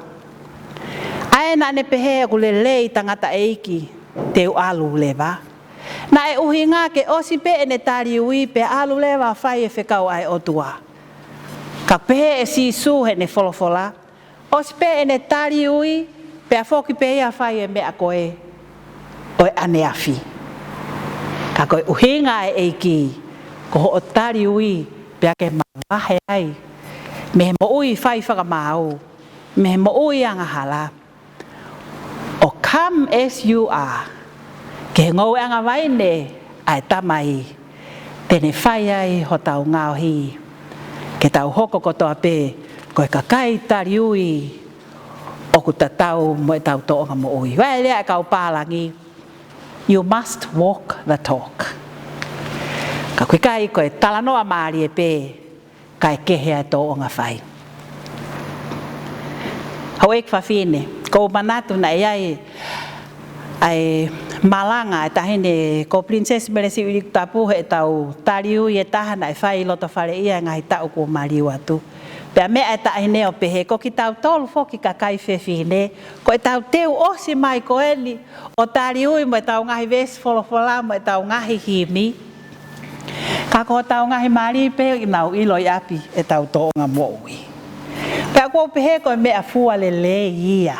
ʻa ē naʻa ne pehē ʻoku lelei tangataʻeiki te u ʻalu leva. Naʻe ʻuhinga ke ʻosi pē ʻene taliui pea ʻalu leva ʻo fai e fekau ʻa e ʻOtua. Ka pehē ʻe Sīsū heʻene folofola, ʻosi pē ʻene taliui, pea foki pē ia ʻo fai e meʻa ko ē ʻo e ʻaneafi. Ka ko e ʻuhinga e ʻEiki, ko hoʻo taliui pea ke mavahe ai mei he moʻui fai fakamaau, mei he moʻui angahala, ʻo come as you are ki he ngoueʻanga vaine ʻa e Tamai, te ne fai ai hotau ngaohi ke tau hoko kotoa pē ko e kakai taliui ʻoku tatau mo ʻetau tōʻonga moʻui. ʻA e lea ʻa e kau pālangi, you must walk the talk. Ka ʻoku ʻikai ko e talanoa mālie pē, kae kehe ʻa e tōʻonga fai. Houʻeiki fafine, ʻoku ou manatu naʻe ʻi ai ʻa e malanga ʻa e taʻahine ko Pilinisesi Melesi ʻUilikutapu heʻetau taliui ʻe taha naʻe fai ʻi loto faleʻi ʻa e ngaahi taʻu kuo maliu atu. Pea meʻa ʻa e taʻahine ʻo pehē, ko kitautolu foki kakai fefine, ko ʻetau teu ʻosi mai ko eni ʻo taliui mo ʻetau ngaahi veesi folofola mo ʻetau ngaahi himi, ka ko hotau ngaahi mali pē ʻoku nau ʻilo ʻi ʻapi ʻetau tōʻonga moʻui. Pea ʻoku ou pehē ko e meʻa fua lelei ia.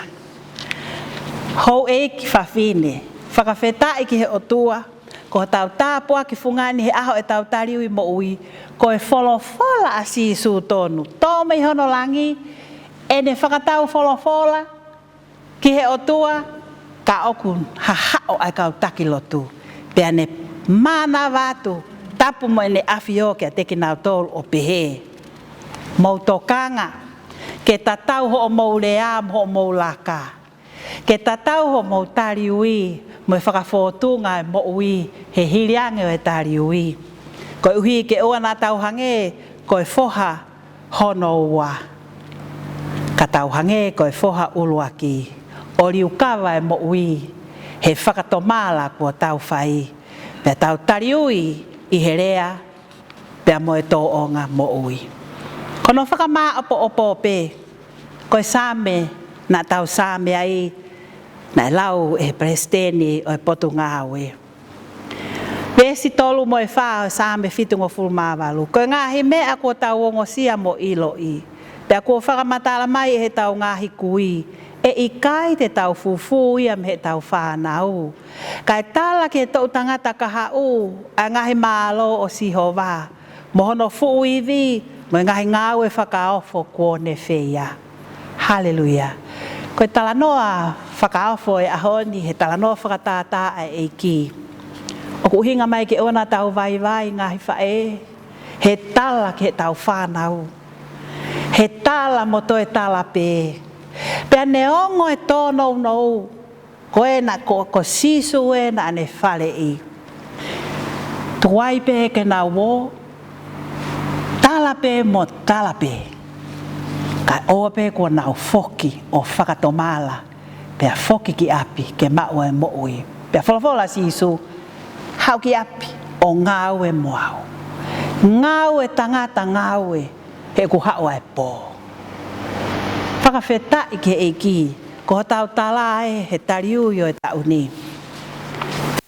Houʻeiki fafine, fakafetaʻi ki he ʻOtua, ko hotau tāpuaki fungani he ʻaho ʻetau taliui moʻui, ko e folofola ʻa Sīsū tonu. Tō mei hono langi, ʻene fakatau folofola ki he ʻOtua, ka ʻoku hahaʻo ʻa e kau taki lotu. Pea ne mānava atu, tapu mo ʻene ʻafio kiate kinautolu ʻo pehē, mou tokanga, ke tatau hoʻomou lea mo hoʻomou laka. Ke tatau hoʻomou taliui mo e fakafōtunga ʻo e moʻui he hili ange ʻo e taliui. Koeʻuhi ke ʻoua naʻa tau hangē ko e foha hono ua, ka tau hangē ko e foha ʻuluaki, ʻo liukava e moʻui he fakatomala kuo tau fai, pea tau taliui ʻi he lea pea mo e tōʻonga moʻui. Ko hono fakamāʻopoʻopo pē, ko e Saame naʻa tau Saame ai, naʻe lau ʻe he Palesiteni ʻo e Potungāue. Veesi tolu mo e fā ʻo e Saame fitungofulu mā valu. Ko e ngaahi meʻa kuo tau ongosia mo ʻiloʻi, pea kuo fakamatala mai ʻe heʻetau ngaahi kui, ʻe ʻikai te tau fufū ia mei heʻetau fānau. Kae tala ki he toʻu tangata kahaʻu ʻa e ngaahi mālō ʻo Sihova, mo hono fuʻu ivi, mo e ngaahi ngāue fakaofo kuo ne feia. Haleluia. Ko e talanoa fakaofo ʻo e ʻaho ni, he talanoa fakatātā ʻa e ʻEiki. ʻOku ʻuhinga mai ke ʻoua naʻa tau vaivai ngaahi faʻē, he tala ki heʻetau fānau, he tala mo toe tala pē. Pea neongo e tōnounou, ko ē naʻa ko, ko Sīsū ē naʻa ne faleʻi, tuai pē ke nau ō, tala pē mo tala pē, kae ʻoua pē kuo nau foki ʻo fakatomala, pea foki ki ʻapi ke maʻu e moʻui. Pea folofola ʻa Sīsū, haʻu ki ʻapi ʻo ngāue mo au. Ngāue tangata, ngāue he ʻoku haʻu ʻa e pō. Fakafetaʻi ki he ʻEiki, ko hotau tala ē he taliui ʻo e taʻu ni,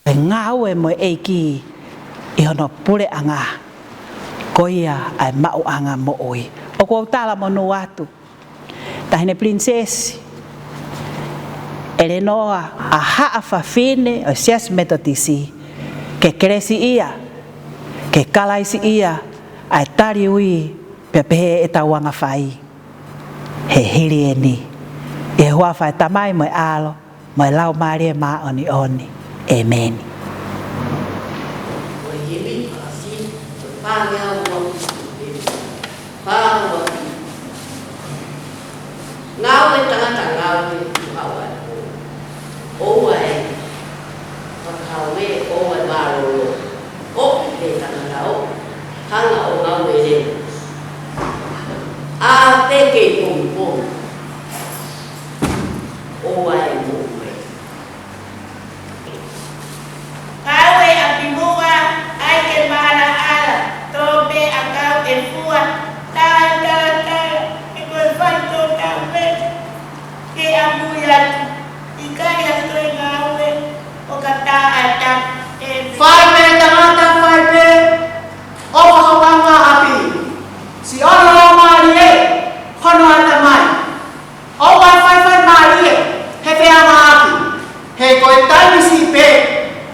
ʻe ngāue mo e ʻEiki ʻi hono puleʻanga, ko ia ʻa e maʻuʻanga moʻui. ʻOku ou tala monū atu, Taʻahine Pilinisesi ʻElenoa, ʻa haʻa fafine ʻo e Siasi Metotisi, ke kelesiʻia, ke Kalaisiʻia ʻa e taliui pea pehē ʻetau anga fai he hili eni. ʻI he huafa ʻo e Tamai mo e ʻAlo mo e Laumālie Māʻoniʻoni. ʻĒmeni. Pāua. Ngāue tangata, ngāue ʻi he ʻaho ʻo e pō. ʻOua ʻe fakahau ē, ʻoua ʻe mālōlō. ʻOku pē tangata ʻo hanga ʻo ngāue leva. ʻA pē kei pongipongi, ʻoua ʻe moʻui. Kau e ʻapi muʻa, ʻai ke maʻalaʻala, tō pē ʻakau ʻe fua, taʻetalatala, he ko e faitotau pē ke ʻamui atu, ʻikai ha toe ngāue ʻo ka taʻata e. Fai pē tangata, fai pē ʻo ka hokanga ʻapi, siʻono ʻo mālie hono ʻatamai. ʻOua ʻe faifai mālie he feʻamaaʻaki, he ko e taimi siʻi pē,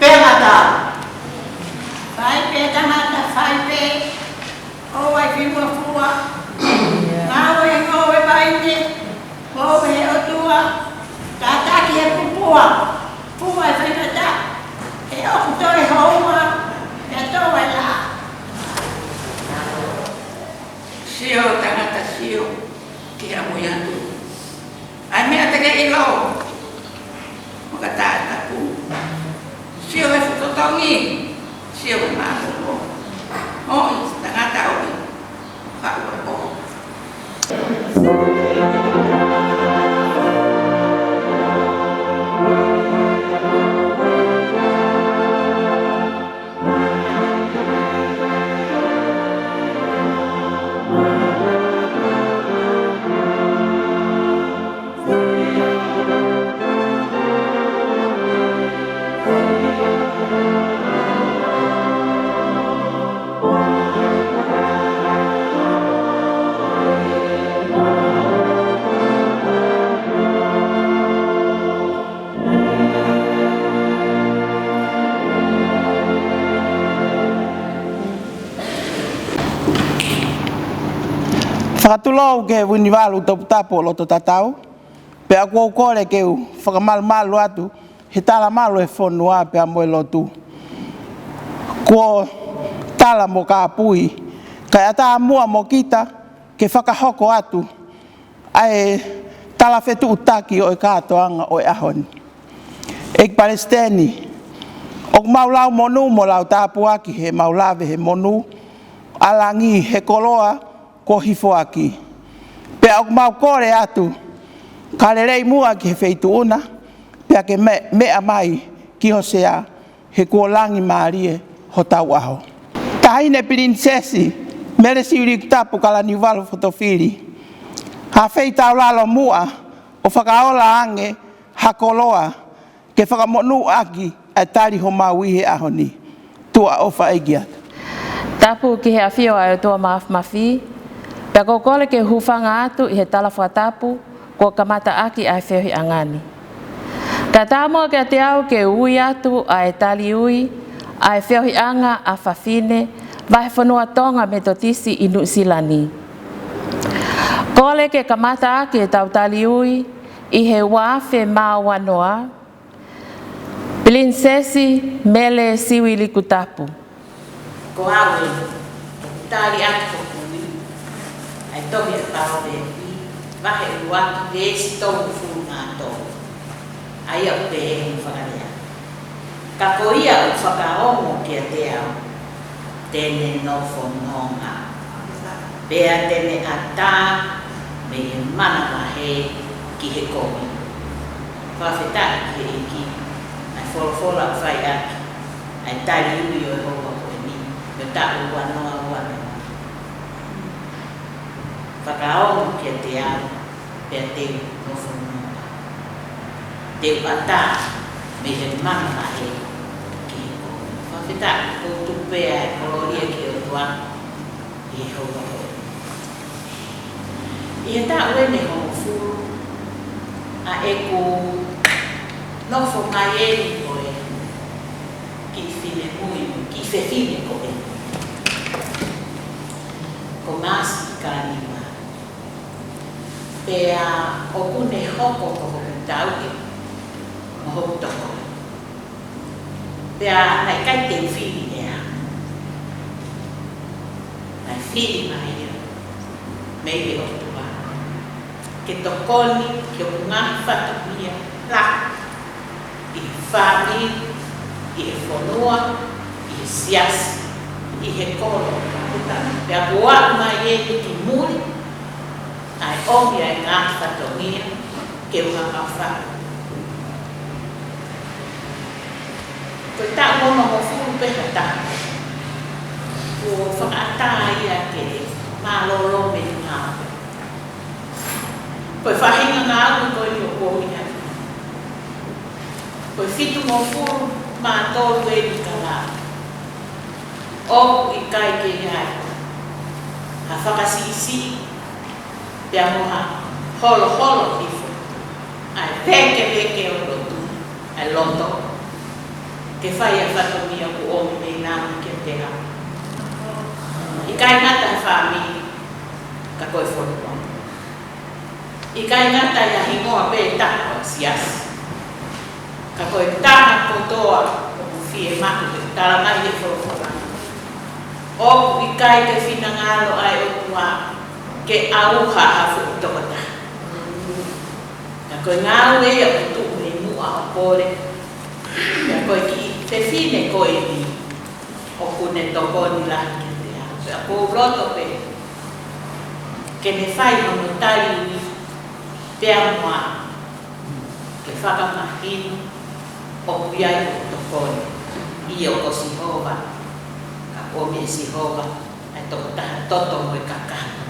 pea ngata. Fai pē tangata, fai pē, ʻoua ʻe fimuʻafua. Ngāue he ngoue vaine, moʻui he ʻOtua, kātaki he kupua, fua e faingataʻa, he ʻoku toe houa, pea tō e laʻā. Sio tangata, sio ki he ʻamui atu ʻa e meʻa te ke ʻilo, mo ka taʻetapu. Sio he fuʻu totongi, sio he mālōlō. Moʻui tangata, ʻoua ʻe haʻua Fakatulou ki he Vunivalu Toputapu ʻo Lototatau, pea ʻoku ou kole ke u fakamalumalu atu he talamalu ʻo e fonua pea mo e lotu. Kuo tala mo kāpui, kae ʻatā muʻa mo kita ke fakahoko atu ʻa e talafetuʻutaki ʻo e kātoanga ʻo e ʻaho ni. ʻEiki Palesiteni, ʻoku mau lau monū mo lau tāpuaki he mau lave he monū ʻa langi he koloa kuo hifoaki. Pea ʻoku mau kole atu, ka lelei muʻa ki he feituʻu na, pea ke me-, meʻa mai ki ho sea, he kuo langi mālie hotau ʻaho. Taʻahine Pilinisesi Mele Siuilikutapu Kalaniuvalu Fotofili, ha feitaulalo muʻa ʻo fakaola ange ha koloa ke fakamonūʻaki ʻa e tali homau ʻi he ʻaho ni. Tuʻa ʻofa ʻEiki atu. Tapu ki he ʻafio ʻa e ʻOtua Mafimafi, pea ʻoku ou kole ke u hūfanga atu ʻi he tala fakatapu kuo kamataʻaki ʻa e feohiʻanga ni. Kae ʻatā muʻa kiate au ke u ui atu ʻa e tali ui ʻa e feohiʻanga ʻa fafine Vahefonua Tonga Metotisi ʻi Nuʻusila ni. Kole ke kamataʻaki ʻetau tali ui ʻi he ua afe mā ua noa, Pilinisesi Mele Siuilikutapu. Ko au ē, ʻoku tali atu hoku ui, ʻa e tohi ʻa Palōvepi, vahe ʻuluaki, veesi tolungofulu mā tolu. ʻA ia ʻoku pehē hono fakalea: Ka ko ia ʻoku fakaongo kiate au, te ne nofo nonga, pea te ne ʻatā mei he manavahē ki he kovi. Fakafetaʻi ki he ʻEiki, ʻa e folofola ʻoku fai ʻaki ʻa e tali ui ʻo e houa ko eni, ʻo e taʻu ua noa ua noa. Fakaongo kiate au, pea te u nofo nonga, te u ʻatā mei he manavahē ki he kovi. Fakafetaʻi, ʻoku tuku pē ʻa e kolōlia ki he ʻOtua ʻi he houa ko eni. ʻI he taʻu eni ʻe hongofulu ʻa ʻeku nofo mai eni ko e kiʻi finemui, kiʻi fefine ko eni, ko Maasi Kalaniuvalu. Pea ʻoku ne hoko ko hoku tauhi mo hoku tokoni. Pea naʻe ʻikai te u fili ia. Naʻe fili mai ia mei he ʻOtua ke tokoni ki hoku ngaahi fatongia lahi ʻi he fāmili, ʻi he fonua, ʻi he siasi, ʻi he kolo. Pea kuo aʻu mai eni ki muli, ʻa e ʻomi ʻa e ngaahi fatongia ke u hanga ʻo fai. Ko e taʻu ono hongofulu pē ha taha, kuo fakaʻatā ia ke mālōlō mei he ngāue. Ko e faʻahinga ngāue ko eni ʻoku ou ʻi ai, ko e fitungofulu mā tolu eni ka lava. ʻOku ʻikai ke ʻi ai ha fakasiʻisiʻi pea mo ha holoholo hifo, ʻa e vēkeveke ʻo e lotu, ʻa e loto, ke fai ʻa e fatongia kuo ʻomi mei Naʻa kiate au. ʻIkai ngata he fāmili, ka ko e fonua. ʻIkai ngata ʻi ha hingoa pē ʻe taha ʻo e siasi, ka ko e tangata kotoa ʻoku fiemaʻu, he ʻoku tala mai he folofola, ʻoku ʻikai ke finangalo ʻa e ʻOtua ke ʻauha ha fuʻu tokotaha. Ka ko e ngāue ia ʻoku tuʻu mei muʻa ʻo kole, pea ko e kiʻi fefine ko eni ʻoku ne tokoni lahi kiate au. Pea ʻoku ou loto pē ke ne fai hono tali ui pea mo au, ke fakamahino ʻoku ʻi ai hoku tokoni. ʻIo, ko Sihova, ka ʻomi ʻe Sihova ʻa e tokotaha toto mo e kakato,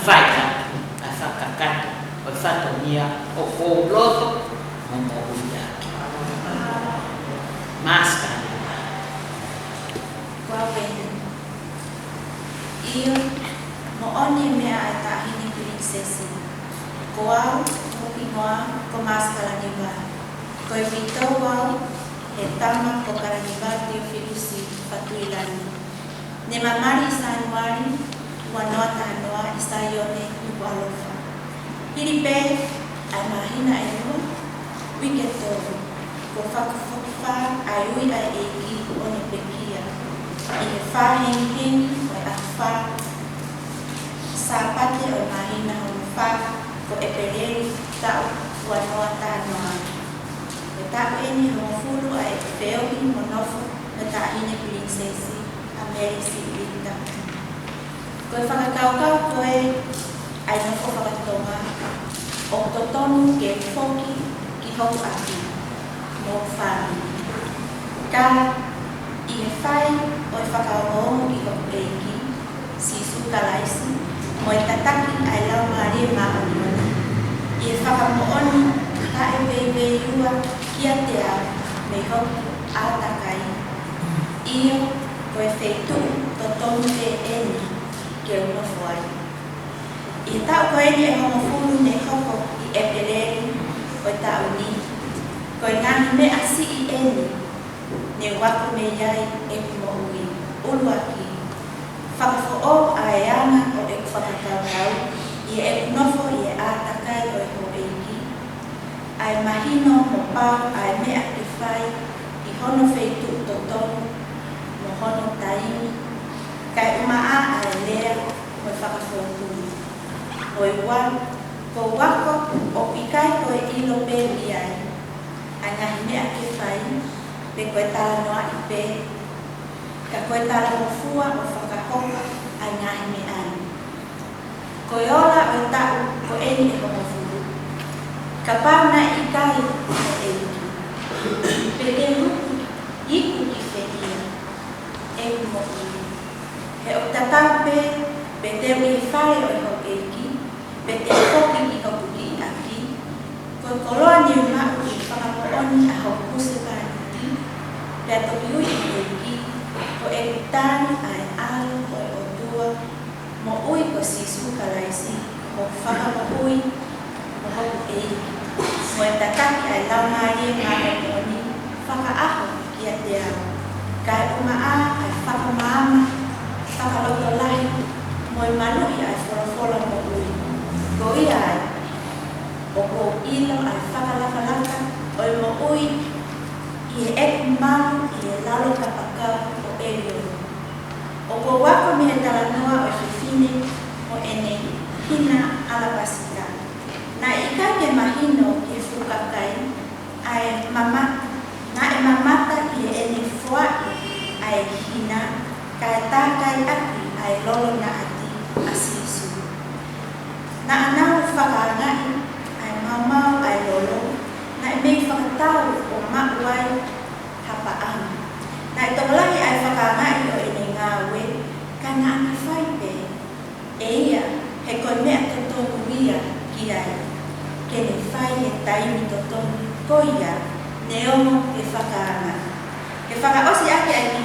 fai ʻaki ʻa e fakakakato ʻo e fatongia ʻoku ou loto mo moʻui ʻaki. Master. Kuo pehē. ʻIo, moʻoni e meʻa ʻa e Taʻahine Pilinisesi. Ko au, hoku hingoa ko Maasi Kalaniuvalu. Ko e uitou au he tama ko Kalaniuvalu Teofilusi Fatuilani. Ne ma mali ʻi Sānuali ua noa taha noa ʻi Saione Nukuʻalofa. Hili pē ʻa e māhina ʻe ua, uike tolu, kuo fakafokifā ʻa e ui ʻa e ʻEiki ʻo ne pekia ʻi he fā hengihengi ʻo e ʻaho fā Sāpate ʻo e māhina hono fā ko ʻEpeleli, taʻu ua noa taha noa. Ko e taʻu ʻeni ʻe hongofulu ʻa ʻeku feohi mo nofo mo e Taʻahine Pilinisesi ʻa Mele Siʻi Lita. Ko e fakakaukau ko ē ʻa e nofo fakatonga, ʻoku totonu ke foki ki hoku ʻapi mo hoku fāmili. Ka ʻi he fai ʻo e fakaongoongo ki hoku ʻEiki, Sīsū Kalaisi, mo e tataki ʻa e Laumālie Māʻoniʻoni, ʻi he fakamoʻoni taʻeveiveiua kiate au mei hoku ʻātakai, ʻio, ko e feituʻu totonu pē ʻeni ke u nofo ai. ʻI he taʻu ko ʻeni ʻe hongofulu ne hoko ʻi ʻEpeleli ʻo e taʻu ni, ko e ngaahi meʻa siʻi ʻeni ne u ako mei ai ʻeku moʻui. ʻUluaki, fakafoʻou ʻa e anga ʻo ʻeku fakakaukau ʻi heʻeku nofo ʻi he ʻātakai ʻo e houʻeiki, ʻa e mahino mo pau ʻa e meʻa ke fai ʻi hono feituʻu totonu mo hono taimi, kae ʻumaʻā ʻa e lea mo e fakafōtunga. Ko e ua, ko u ako ʻoku ʻikai ko e ʻilo pē ia ai ʻa e ngaahi meʻa ke fai, pe ko e talanoaʻi pē, ka ko e talangofua ʻo fakahoko ʻa e ngaahi meʻa ni. Ko e ola ʻo e taʻu ko ʻeni ʻe hongofulu, kapau naʻe ʻikai ko e ʻEiki, pe te u iku ki fē ia ʻeku moʻui? He ʻoku tatau pē pe te u ʻi he fale ʻo e houʻeiki, pe te u foki ki hoku kiʻi ʻapi. Ko e koloa ne u maʻu ʻi he fakamoʻoni ʻa hoku husepāniti, pea toki ui ʻe he ʻEiki, ko ʻeku tali ʻa e ʻAlo ʻo e ʻOtua, moʻui ko Sīsū Kalaisi ko hoku Fakamoʻui mo hoku ʻEiki, mo e tataki ʻa e Laumālie Māʻoniʻoni fakaʻaho kiate au, kae ʻumaʻā ʻa e fakamaama, fakalotolahi, mo e maluʻi ʻa e folofola moʻui. Ko ia ai, ʻoku ou ʻilo ʻa e fakalakalaka ʻo e moʻui ʻi heʻeku malu ʻi he lalo kapakau ʻo ʻElioni. ʻOku ou ako mei he talanoa ʻo e fefine mo ʻene hina ʻalapasita. Naʻe ʻikai ke mahino ki he fuʻu kakai ʻa e mama-, naʻe mamata ʻi heʻene foaʻi ʻa e hina, kae tākai ʻaki ʻa e lolo naʻati ʻa Sīsū. Naʻa nau fakaangaʻi ʻa e maumau ʻa e lolo, naʻe mei fakatau ʻo maʻu ai ha paʻanga. Naʻe tokolahi ʻa e fakaangaʻi ʻo ʻene ngāue, ka naʻa ne fai pē ʻe ia, he ko e meʻa totonu ia ki ai ke ne fai he taimi totonu ko ia, neongo e fakaangaʻi. Ke fakaʻosi ʻaki ʻa e kiʻi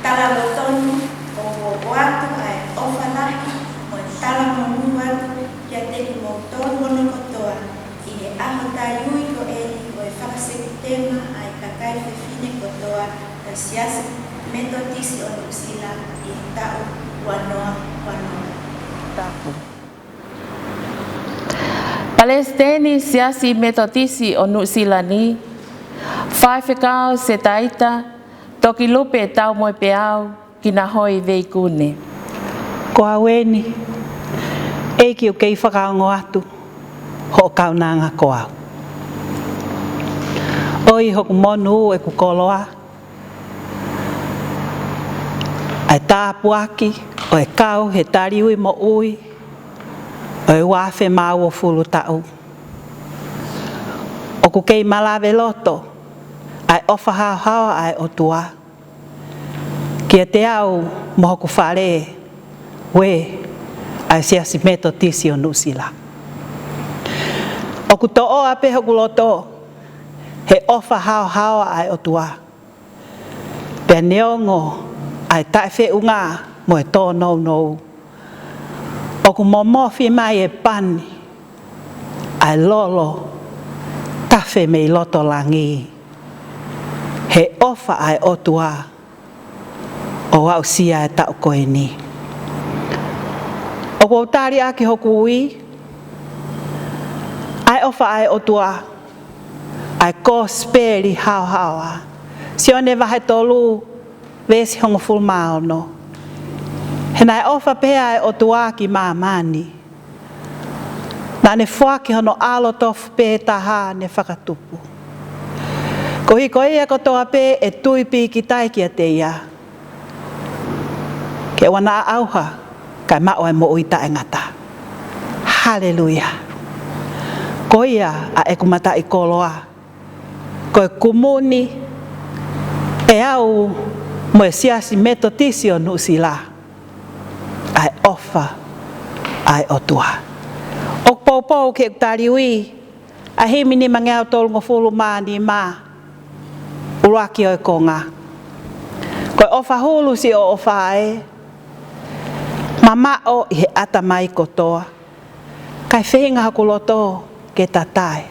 talalotonu, ʻoku ʻoatu ʻa e ʻofa lahi mo e talamonū atu kiate kimoutolu hono kotoa ʻi he ʻaho taiui ko ʻeni ʻo e faka-Sepitema ʻa e kakai fefine kotoa ʻa e Siasi Metotisi ʻo Nuʻusila ʻi he taʻu ua noa ua noa. Tapu. Palesiteni Siasi Metotisi ʻo Nuʻusila ni, Faifekau Setaita Tokilupe Taumoepeau Kinahoi Veikune. Ko au eni, ʻEiki, ʻoku kei fakaongo atu hoʻo kaunanga ko au. ʻOi, hoku monū ʻeku koloa, ʻa e tāpuaki ʻo e kau he taliui moʻui ʻo e ua afe mā uofulu taʻu. ʻOku kei malave loto ʻa e ʻofa haohaoa ʻa e ʻOtua kiate au mo hoku fale, ʻa e Siasi Metotisi ʻo Nuʻusila. ʻOku toʻoa pē hoku loto he ʻofa haohaoa ʻa e ʻOtua. Pea neongo ʻa e taʻefeʻunga mo e tōnounou, ʻoku momofi mai e pani ʻa e lolo tafe mei loto langi he ʻofa ʻa e ʻOtua ʻo aʻusia e taʻu ko eni. ʻOku ou tali ʻaki hoku ui ʻa e ʻofa ʻa e ʻOtua, ʻa e Kosipeli haohaoa. Sione vahe tolu, veesi hongofulu mā ono. He naʻe ʻofa pehē ʻa e ʻOtua ki māmani, naʻa ne foaki hono ʻAlo tofu pē taha ne fakatupu, koeʻuhi ko ia kotoa pē ʻe tui pīkitai kiate ia, ke ʻoua naʻa ʻauha, kae maʻu ʻa e moʻui taʻengata. Haleluia. Ko ia ʻa ʻeku mataʻikoloa, ko e kumuni ʻe au mo e Siasi Metotisi ʻo Nuʻusila, ʻa e ʻofa ʻa e ʻOtua. ʻOku poupou ki heʻeku tali ui ʻa e himi nimangeau tolungofulu mā nima, ʻuluaki ʻo e konga. Ko e ʻofa hulu siʻo ʻofa ē, mamaʻo ʻi he ʻatamai kotoa, kae feinga hoku loto ke tatae.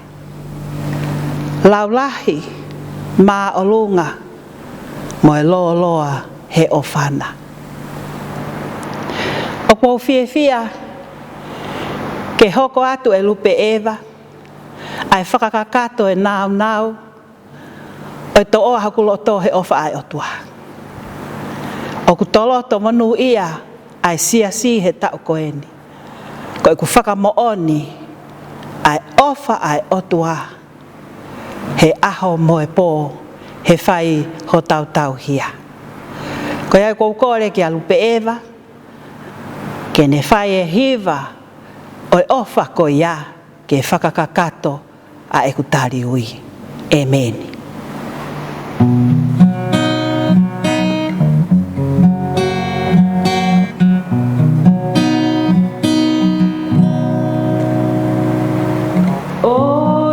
Laulahi, māʻolunga, mo e lōloa he ʻofa na. ʻOku ou fiefia ke hoko atu ʻe Lupe ʻEva ʻa e fakakakato e nāunau ʻo e toʻoa hoku loto he ʻofa ʻa e ʻOtua. ʻOku toloto monūʻia ʻa e Siasi he taʻu ko eni. Ko ʻeku fakamoʻoni ʻa e ʻofa ʻa e ʻOtua he ʻaho mo e pō he fai hotau tauhi ia. Ko ia ʻoku ou kole kia Lupe ʻEva ke ne fai e hiva ʻo e ʻofa ko ia ke fakakakato ʻa ʻeku tali ui. ʻEmeni.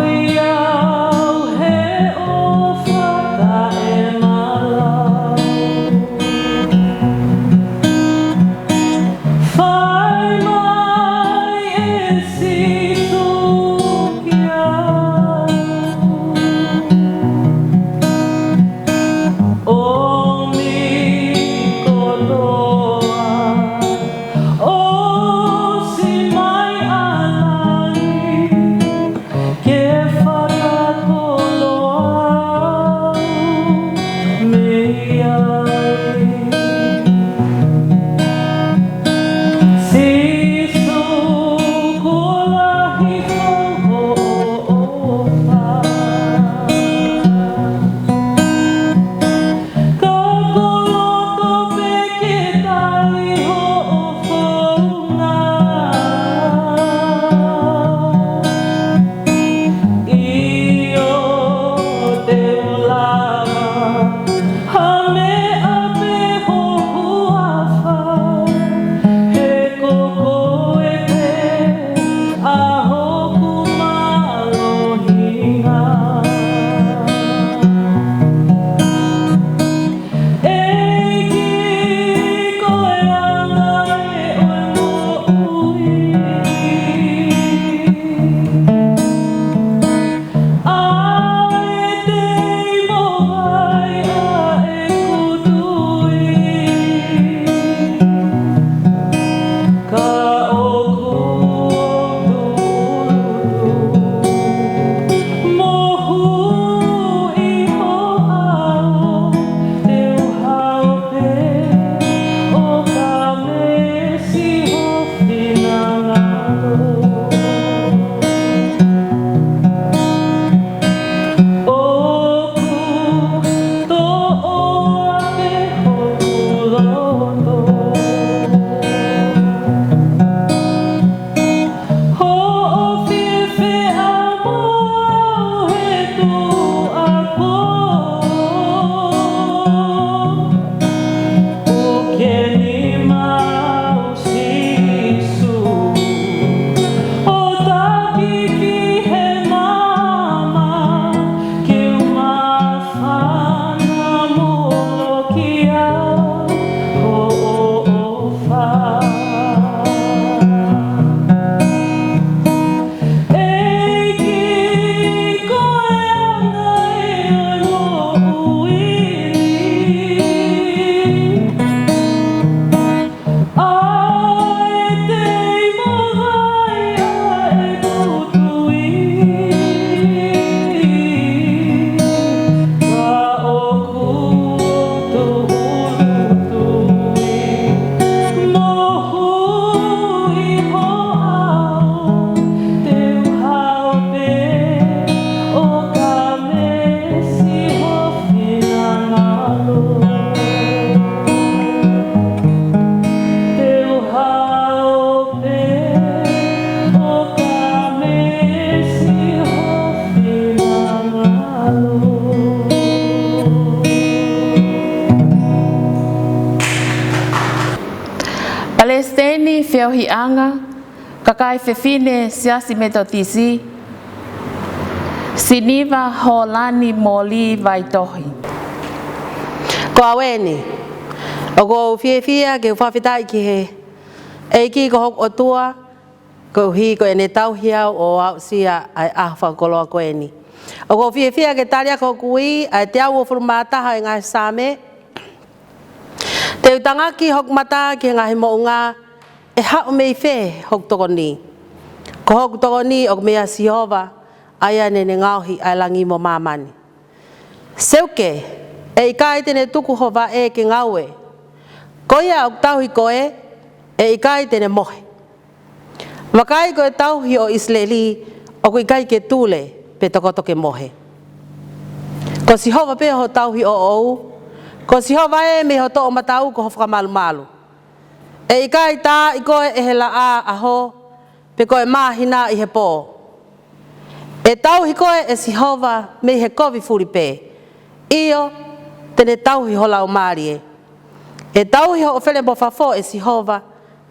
ʻOiauē he ʻofa taʻemalau, fai mai ʻe Sīsū kiate au. Feohiʻanga, kakai fefine Siasi Metotisi, Siniva Hōlani Moli Vaitohi. Ko au eni, ʻoku ou fiefia ke u fakafetaʻi ki he ʻEiki ko hoku ʻOtua, koeʻuhi ko ʻene tauhi au ʻo aʻusia ʻa e ʻaho fakakoloa ko eni. ʻOku ou fiefia ke tali ʻaki hoku ui ʻa e teau uofulu mā taha ʻo e ngaahi Saame. Te u tangaki hoku mata ki he ngaahi moʻunga, ʻe haʻu mei fē hoku tokoni? Ko hoku tokoni ʻoku meia Sihova, ʻa ia naʻa ne ngaohi ʻa e langi mo māmani. Seuke, ʻe ʻikai te ne tuku ho vaʻe ke ngaue. Ko ia ʻoku tauhi koe, ʻe ʻikai te ne mohe. Vakai, ko e tauhi ʻo ʻIsileli, ʻoku ʻikai ke tule, pe tokoto ke mohe. Ko Sihova pē ho tauhi ʻoʻou, ko Sihova ē mei ho toʻomataʻu ko ho fakamalumalu. ʻE ʻikai taaʻi koe ʻe he laʻā ʻaho, pe ko e māhina ʻi he pō. ʻE tauhi koe ʻe Sihova mei he kovi fuli pē. ʻIo, te ne tauhi ho laumālie. ʻE tauhi hoʻo fele mo fafo ʻe Sihova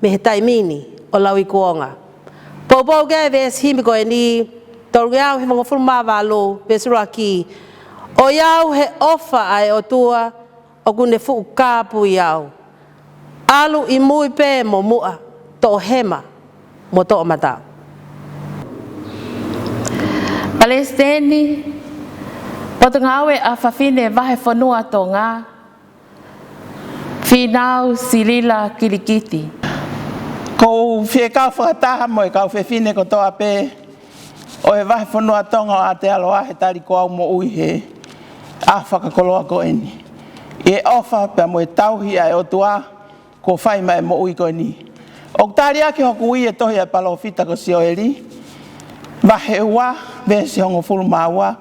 mei he taimi ni ʻo lauikuonga. Poupou ki ai e veesi himi ko eni, tolungeau hivangofulu mā valu, veesi ʻuluaki. ʻOiauē, he ʻofa ʻa e ʻOtua, ʻoku ne fuʻu kāpui au. ʻAlu ʻi mui pē mo muʻa, toʻohema mo toʻomataʻu. Palesiteni, Potungāue ʻa Fafine Vahefonua Tonga, Fīnau Silila Kilikiti. ʻOku ou fie kau fakataha mo e kau fefine kotoa pē ʻo e Vahefonua Tonga ʻo Aotearoa he tali ko au moʻui he ʻaho fakakoloa ko eni. ʻI he ʻofa pea mo e tauhi ʻa e ʻOtua kuo fai maʻa e moʻui ko eni. ʻOku tali ʻaki hoku ui ʻe he tohi ʻa e palōfita ko Sioeli, vahe ua, veesi hongofulu mā ua,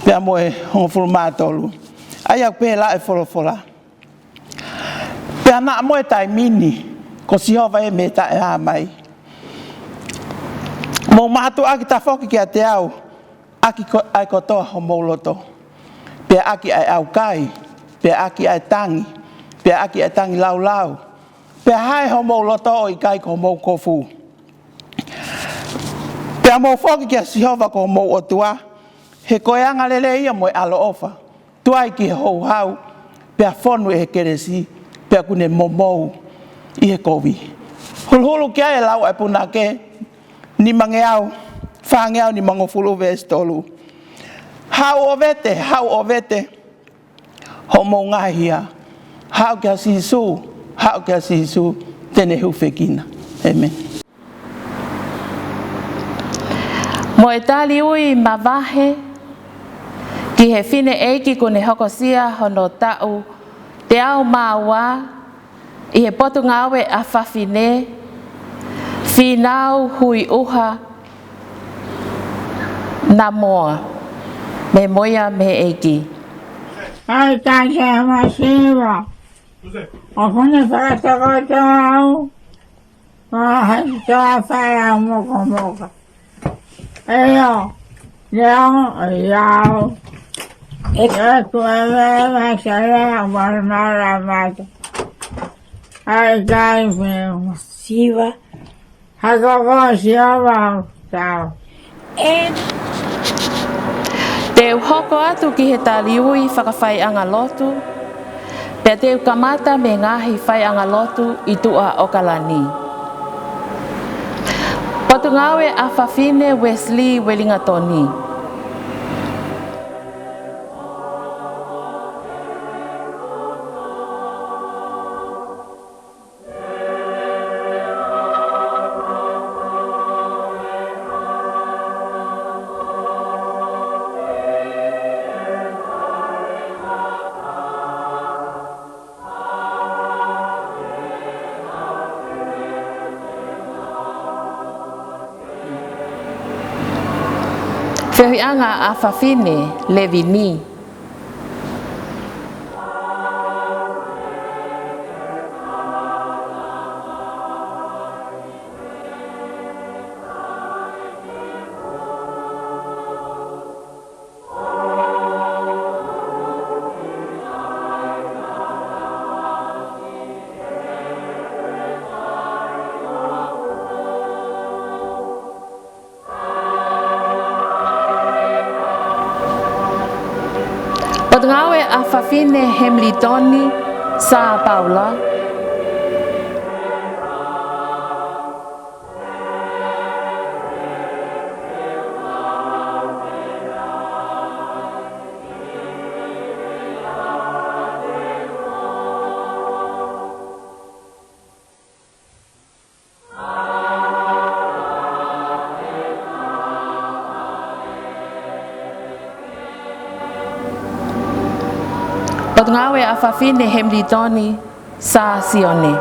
pea mo e hongofulu mā tolu. ʻA ia ʻoku pehē ʻa e folofola. Pea naʻa mo e taimi ni, ko Sihova ē mei he taʻehāmai. Mou mātuʻaki tafoki kiate au, ʻaki ko-, ʻa e kotoa homou loto. Pea ʻaki ʻa e ʻaukai, pea ʻaki ʻa e tangi, pea ʻaki ʻa e tangilāulau. Pea hae homou loto ʻo ʻikai ko homou kofu. Pea mou foki kia Sihova ko homou ʻOtua, he ko e angalelei ia mo e ʻaloʻofa, tuai ki he houhau, pea fonu ʻe he kelesi, pea ʻoku ne momou ʻi he kovi. Huluhulu ki ai e lau ʻa e punake, nimangeau, fāngeau nimangofulu veesi tolu. Haʻu ʻo vete, haʻu ʻo vete, hoʻomou ngaahi hia. Haʻu kia Sīsū, haʻu kia Sīsū, te ne hūfekina. ʻĒmeni. Mo e tali ui mavahe ki he fineʻeiki kuo ne hokosia hono taʻu teau mā ua ʻi he Potungāue ʻa Fafine, Fīnau Huiʻuha Namoa, mei he Moʻui mei he ʻEiki. ʻAi, thank you, Masiva. ʻOku ne fakatokoto au. Mahani toa fai au mokomoka. ʻIo, ʻio, ʻio. ʻE kua veve masala, malamala mata. ʻAi, kai feu. Siva. Hakoko Siva, tau. ʻE. Te u hoko atu ki he tali ui fakafaiʻanga lotu, pea te u kamata mei he ngaahi faiʻanga lotu ʻi tuʻa ʻOkalani. Potungāue ʻa Fafine Uesilī Uelingatoni. Feohiʻanga ʻa Fafine Levini. Potungāue ʻa Fafine Hemilitoni Sā Paula. Potungāue ʻa Fafine Hemilitoni Sā Sione.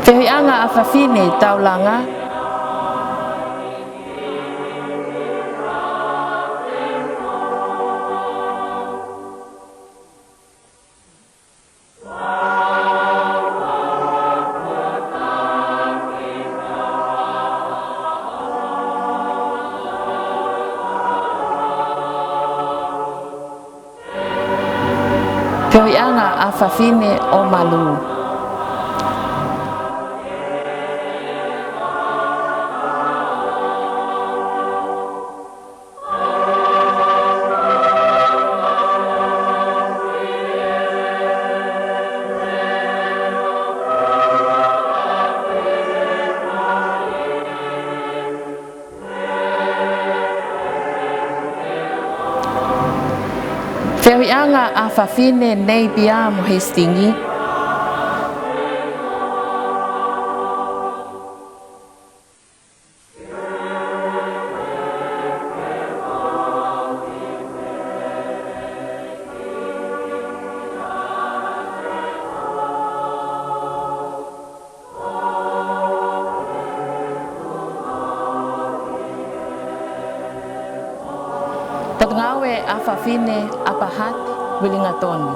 Feohiʻanga ʻa Fafine Taulanga. Feohiʻanga ʻa Fafine ʻOmalu. Feohiʻanga ʻa Fafine Nei Pia mo Hestingi. Potungāue ʻa Fafine ʻApahati Uelingatoni.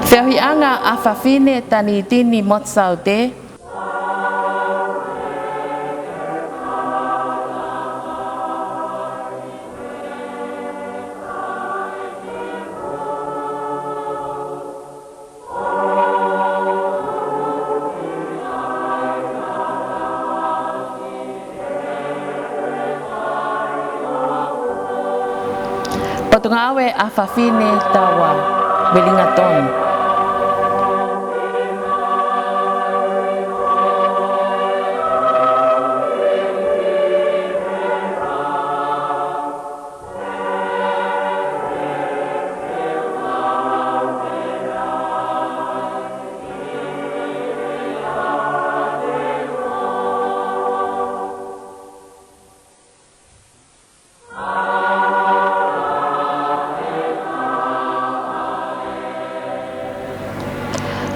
Feohiʻanga ʻa Fafine Tanitini Motusaute. Potungāue ʻa Fafine Taua Uelingatoni.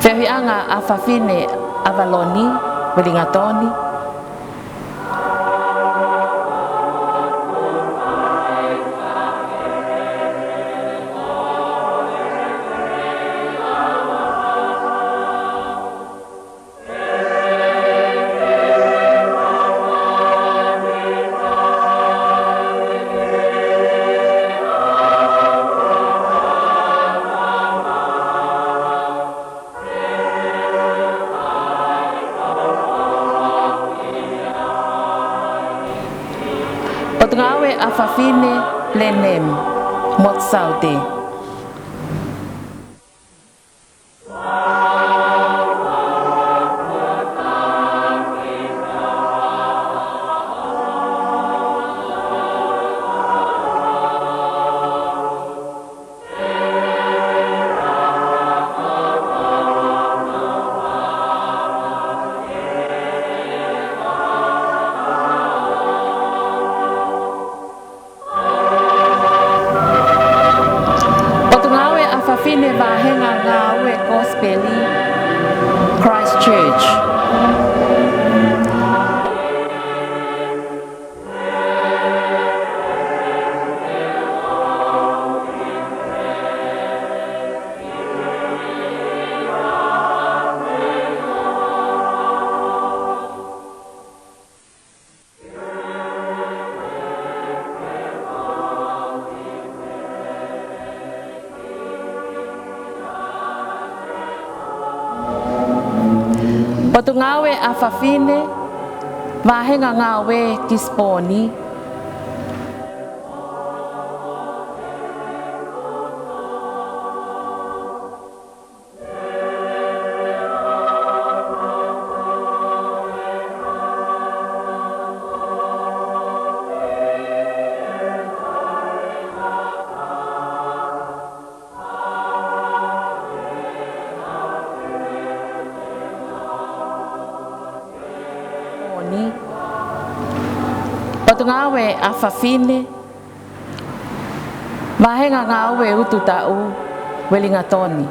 Feohiʻanga ʻa Fafine ʻAvaloni Uelingatoni. Potungāue ʻa Fafine Lenem Motusaute. Church. Potungāue ʻa Fafine, Vāhenga Ngāue Kisiponi. Potungāue ʻa Fafine, Vāhenga Ngāue Ututaʻu, Uelingatoni.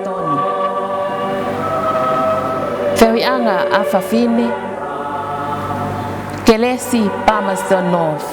Toni. Feohiʻanga ʻa Fafine, Kelesi, Palmerston North.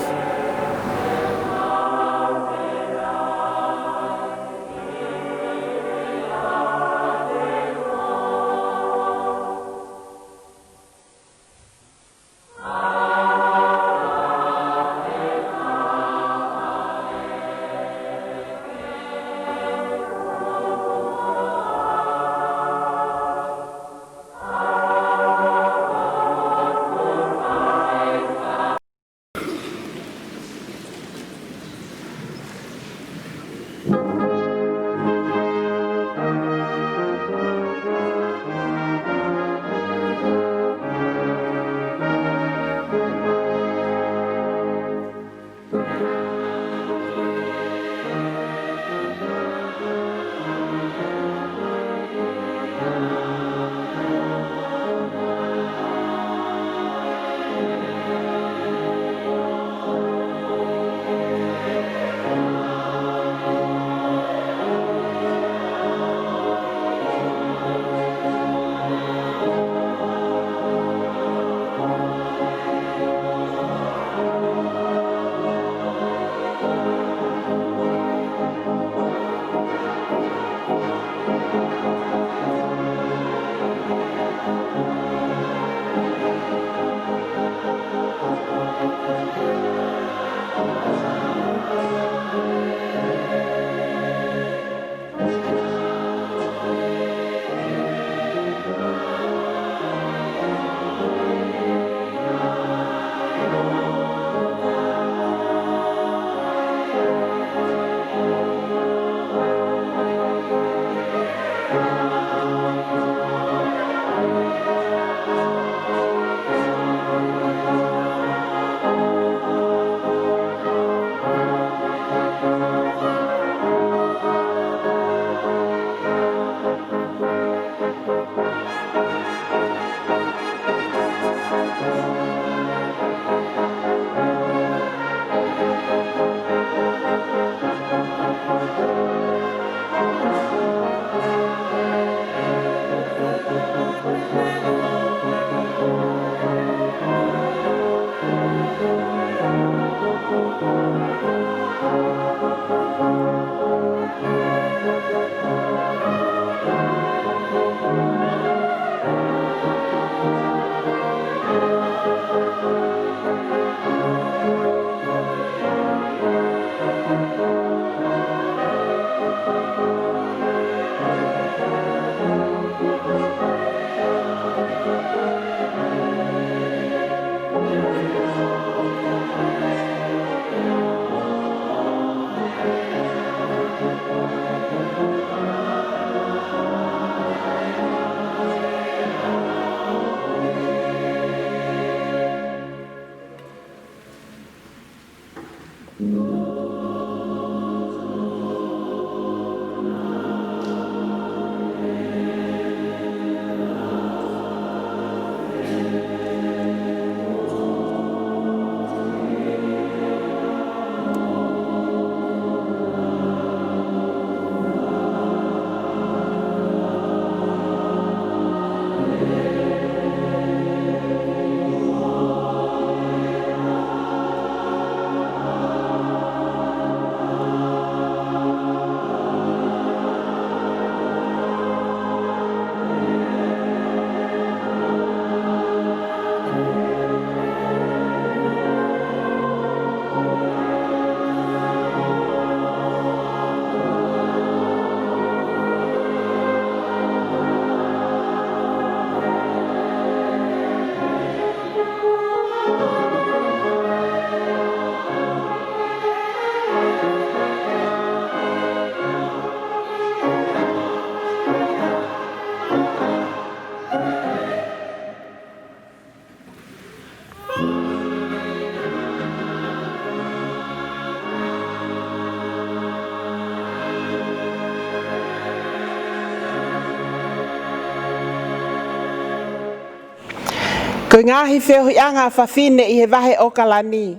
Ko e ngaahi feohiʻanga ʻa fafine ʻi he vahe ʻo ʻOkalani.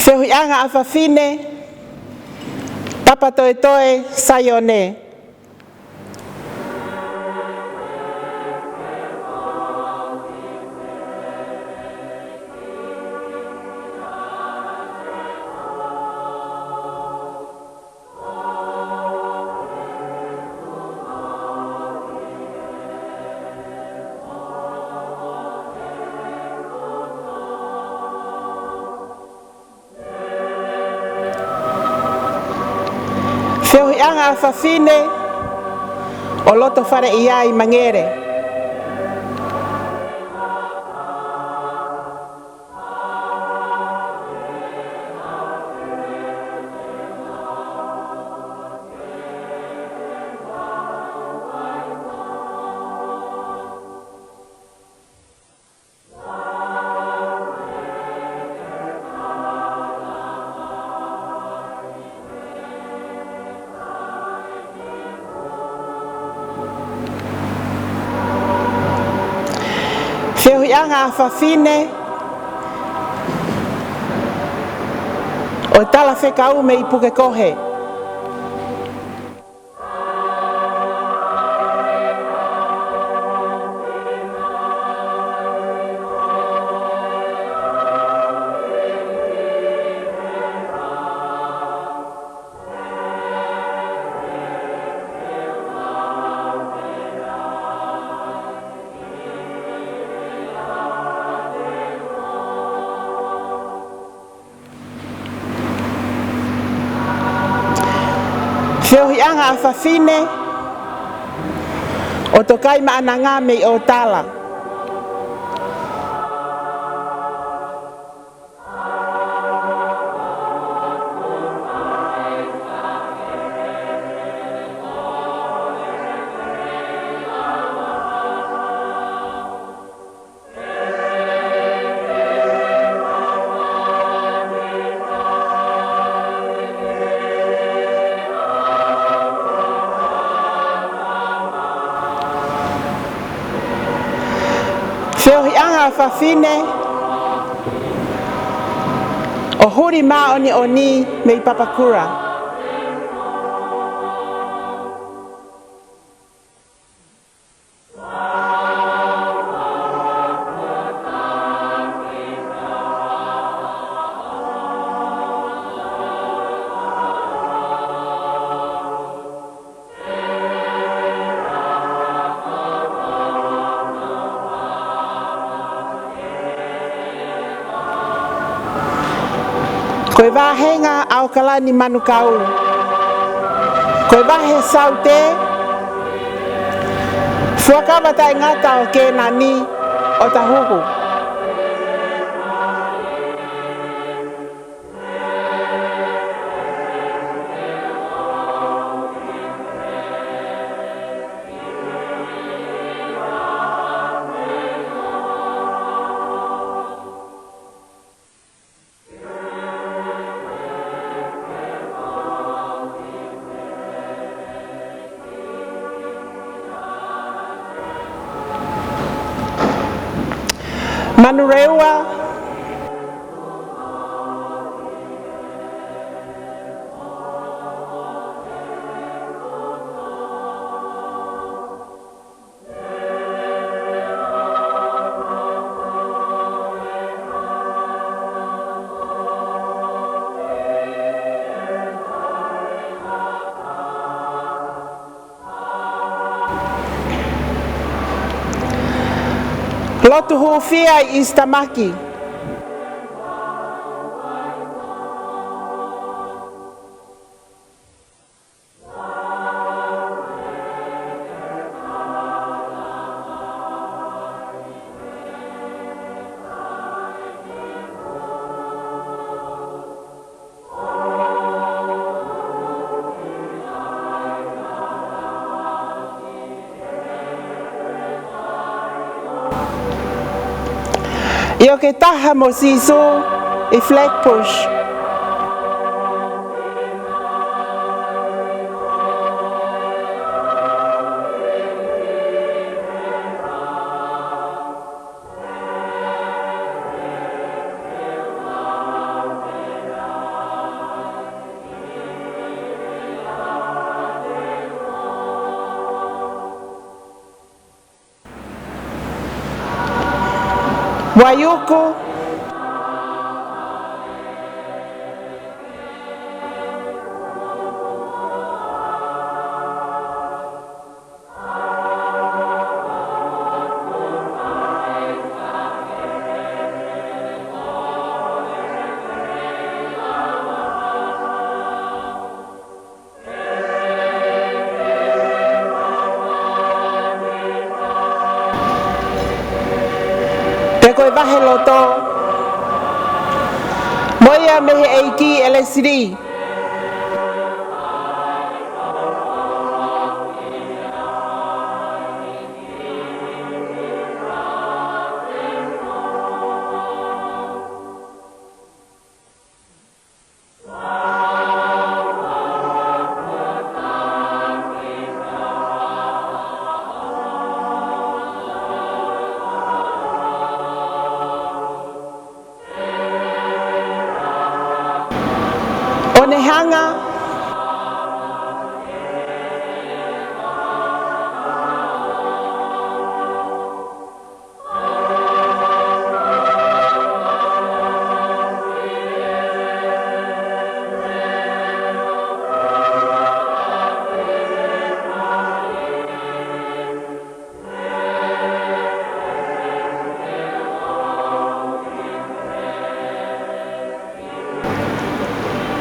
Feohiʻanga ʻa fafine, Papatoetoe Saione. Feohiʻanga ʻa fafine, ʻo loto fale ʻi ai Mangele. Feohiʻanga ʻa fafine, ʻo Talafekau mei Pukekohe. Feohiʻanga ʻa fafine, ʻo Tokaimaʻananga mei ʻOtala. Feohiʻanga ʻa fafine, ʻo Huli Māʻoniʻoni mei Papakura. Ko e vāhenga ʻa ʻOkalani Manukau. Ko e vahe Saute, Fuakava Taʻengata ʻo Kēnani ʻo Tahuhu. Manurewa. Lotu hūfia ʻi Sitamaki. ʻIo, ke taha mo Sīsū ʻi Flatbush. Waiuku. Pea ko e vaheloto, mo ia mei he ʻEiki ʻa Lesili. ʻO ne hanga.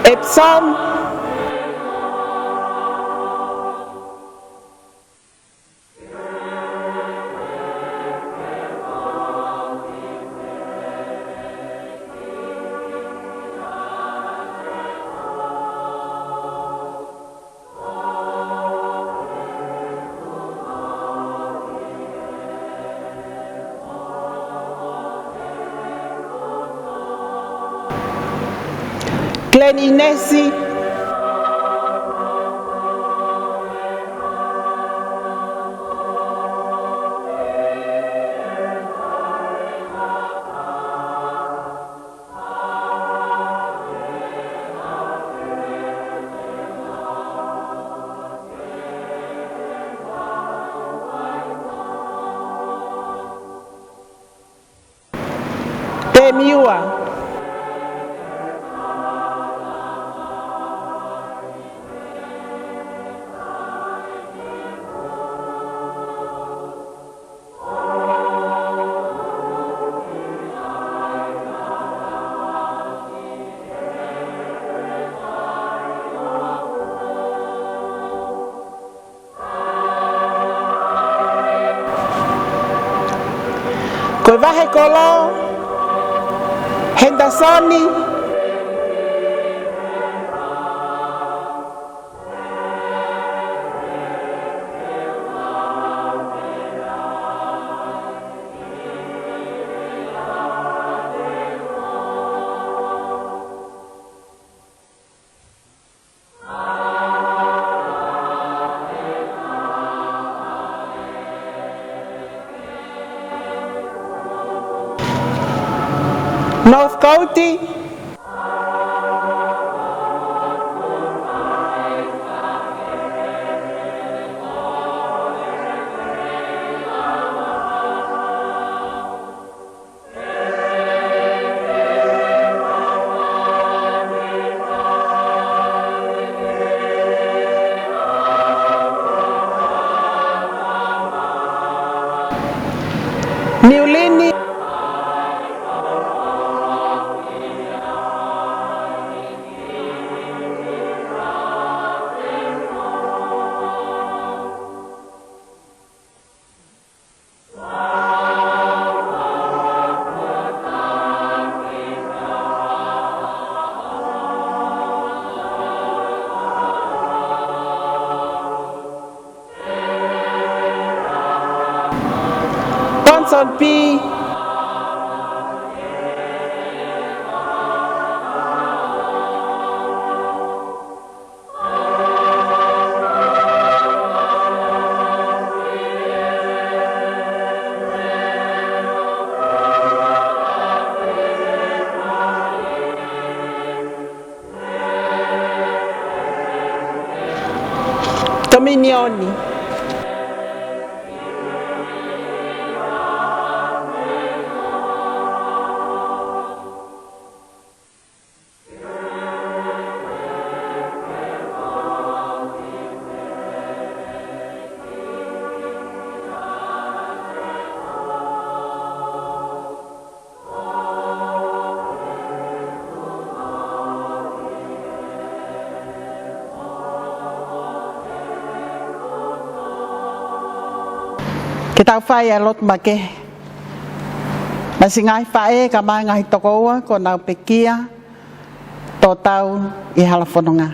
Epsom. Glen Innes. Temiua. Ko e vahekolo, Henderson. North Coast. Niu Lini. Ponsonby. Tominioni. Ke tau fai ʻa e lotu makehe. Masiʻi ngaahi faʻē kae ʻumaʻā e ngaahi tokoua kuo nau pekia, tō tau ʻi he hala fononga.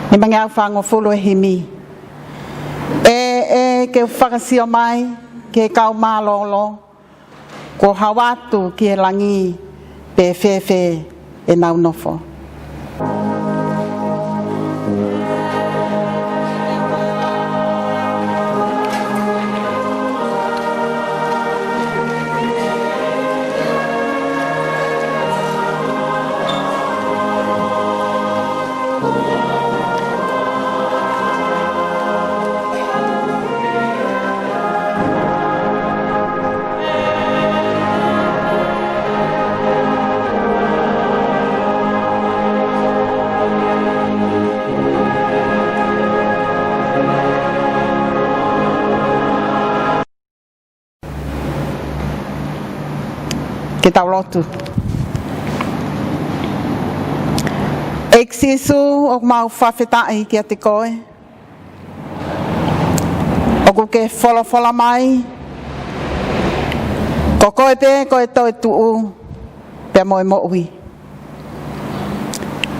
Nimangeau fāngofulu e himi. ʻE, ʻe, ke u fakasio mai ki he kau mālōlō, kuo hao atu ki he langi pe fēfē ʻenau nofo. Ke tau lotu. ʻEiki Sīsū, ʻoku mau fakafetaʻi kiate koe. ʻOku ke folofola mai, ko koe pē ko e toetuʻu pea mo e moʻui.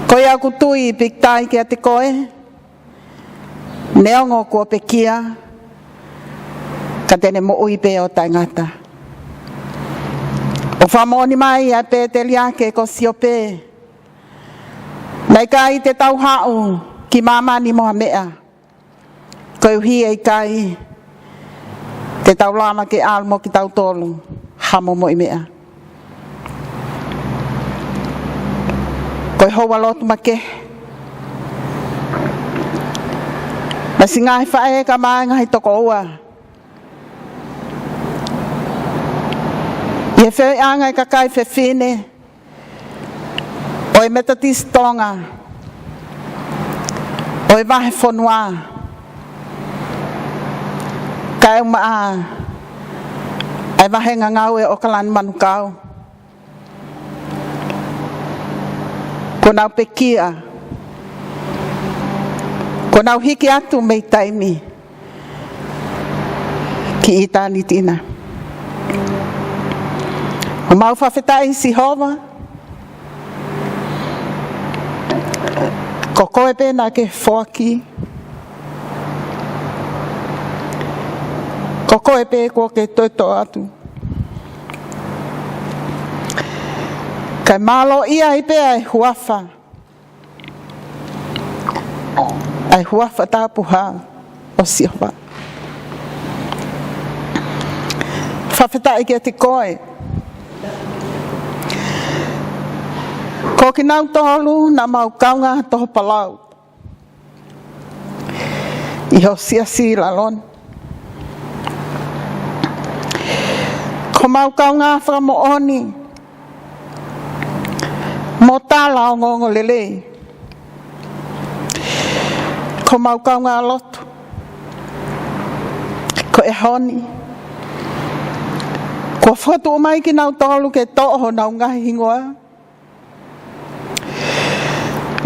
Ko ia ʻoku tui pīkitai kiate koe, neongo kuo pekia, ka te ne moʻui pē ʻo taʻengata. ʻOku fakamoʻoni mai ʻa e pēteliake ko Siope, naʻe ʻikai te tau haʻu ki māmani mo ha meʻa, koeʻuhi ʻe ʻikai te tau lava ke ʻalu mo kitautolu ha momoʻi meʻa. Ko e houa lotu makehe. Masiʻi ngaahi faʻē kae ʻumaʻā e ngaahi tokoua, ʻi he feohiʻanga e kakai fefine ʻo e Metotisi Tonga ʻo e vahefonua, kae ʻumaʻā ʻa e vāhenga ngāue ʻo ʻAokalani Manukau. Kuo nau pekia, kuo nau hiki atu mei taimi ki ʻitāniti na. ʻOku mau fakafetaʻi Sihova, ko koe pē naʻa ke foaki, ko koe pē kuo ke toetuʻu atu. Kae mālōʻia ai pē ʻa e huafa, ʻa e huafa tapuhā ʻo Sihova. Fakafetaʻi kiate koe, Ko kinautolu naʻa mau kaungā toho palau ʻi ho siasi ʻi lalo ni. Ko homau kaungā fakamoʻoni mo tala ongoongolelei. Ko homau kaungā lotu ko e ʻaho ni, kuo fakatuʻu mai kinautolu ke toʻo honau ngaahi hingoa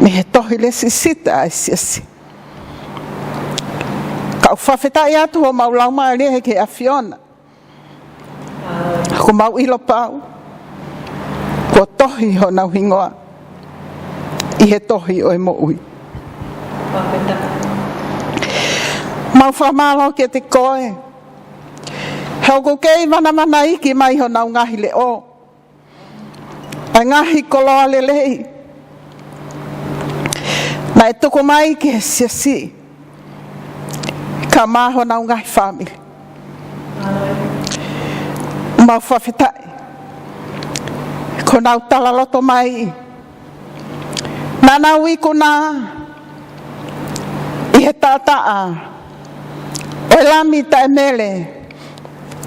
mei he tohi lēsisita ʻa e siasi. Kau fakafetaʻi atu homau laumālie ki he ʻAfiona. Ko homau ʻilo pau kuo tohi honau hingoa ʻi he tohi ʻo e moʻui. Mau fakamālō kiate koe he ʻoku kei vanavanaiki mai honau ngaahi leʻo ʻa e ngaahi koloa lelei naʻe tuku mai ki he siasi, kae ʻumaʻā honau ngaahi fāmili. Mau fakafetaʻi ko ʻenau talaloto mai naʻa nau ikuna ʻi he taʻataʻa ʻo e Lami taʻemele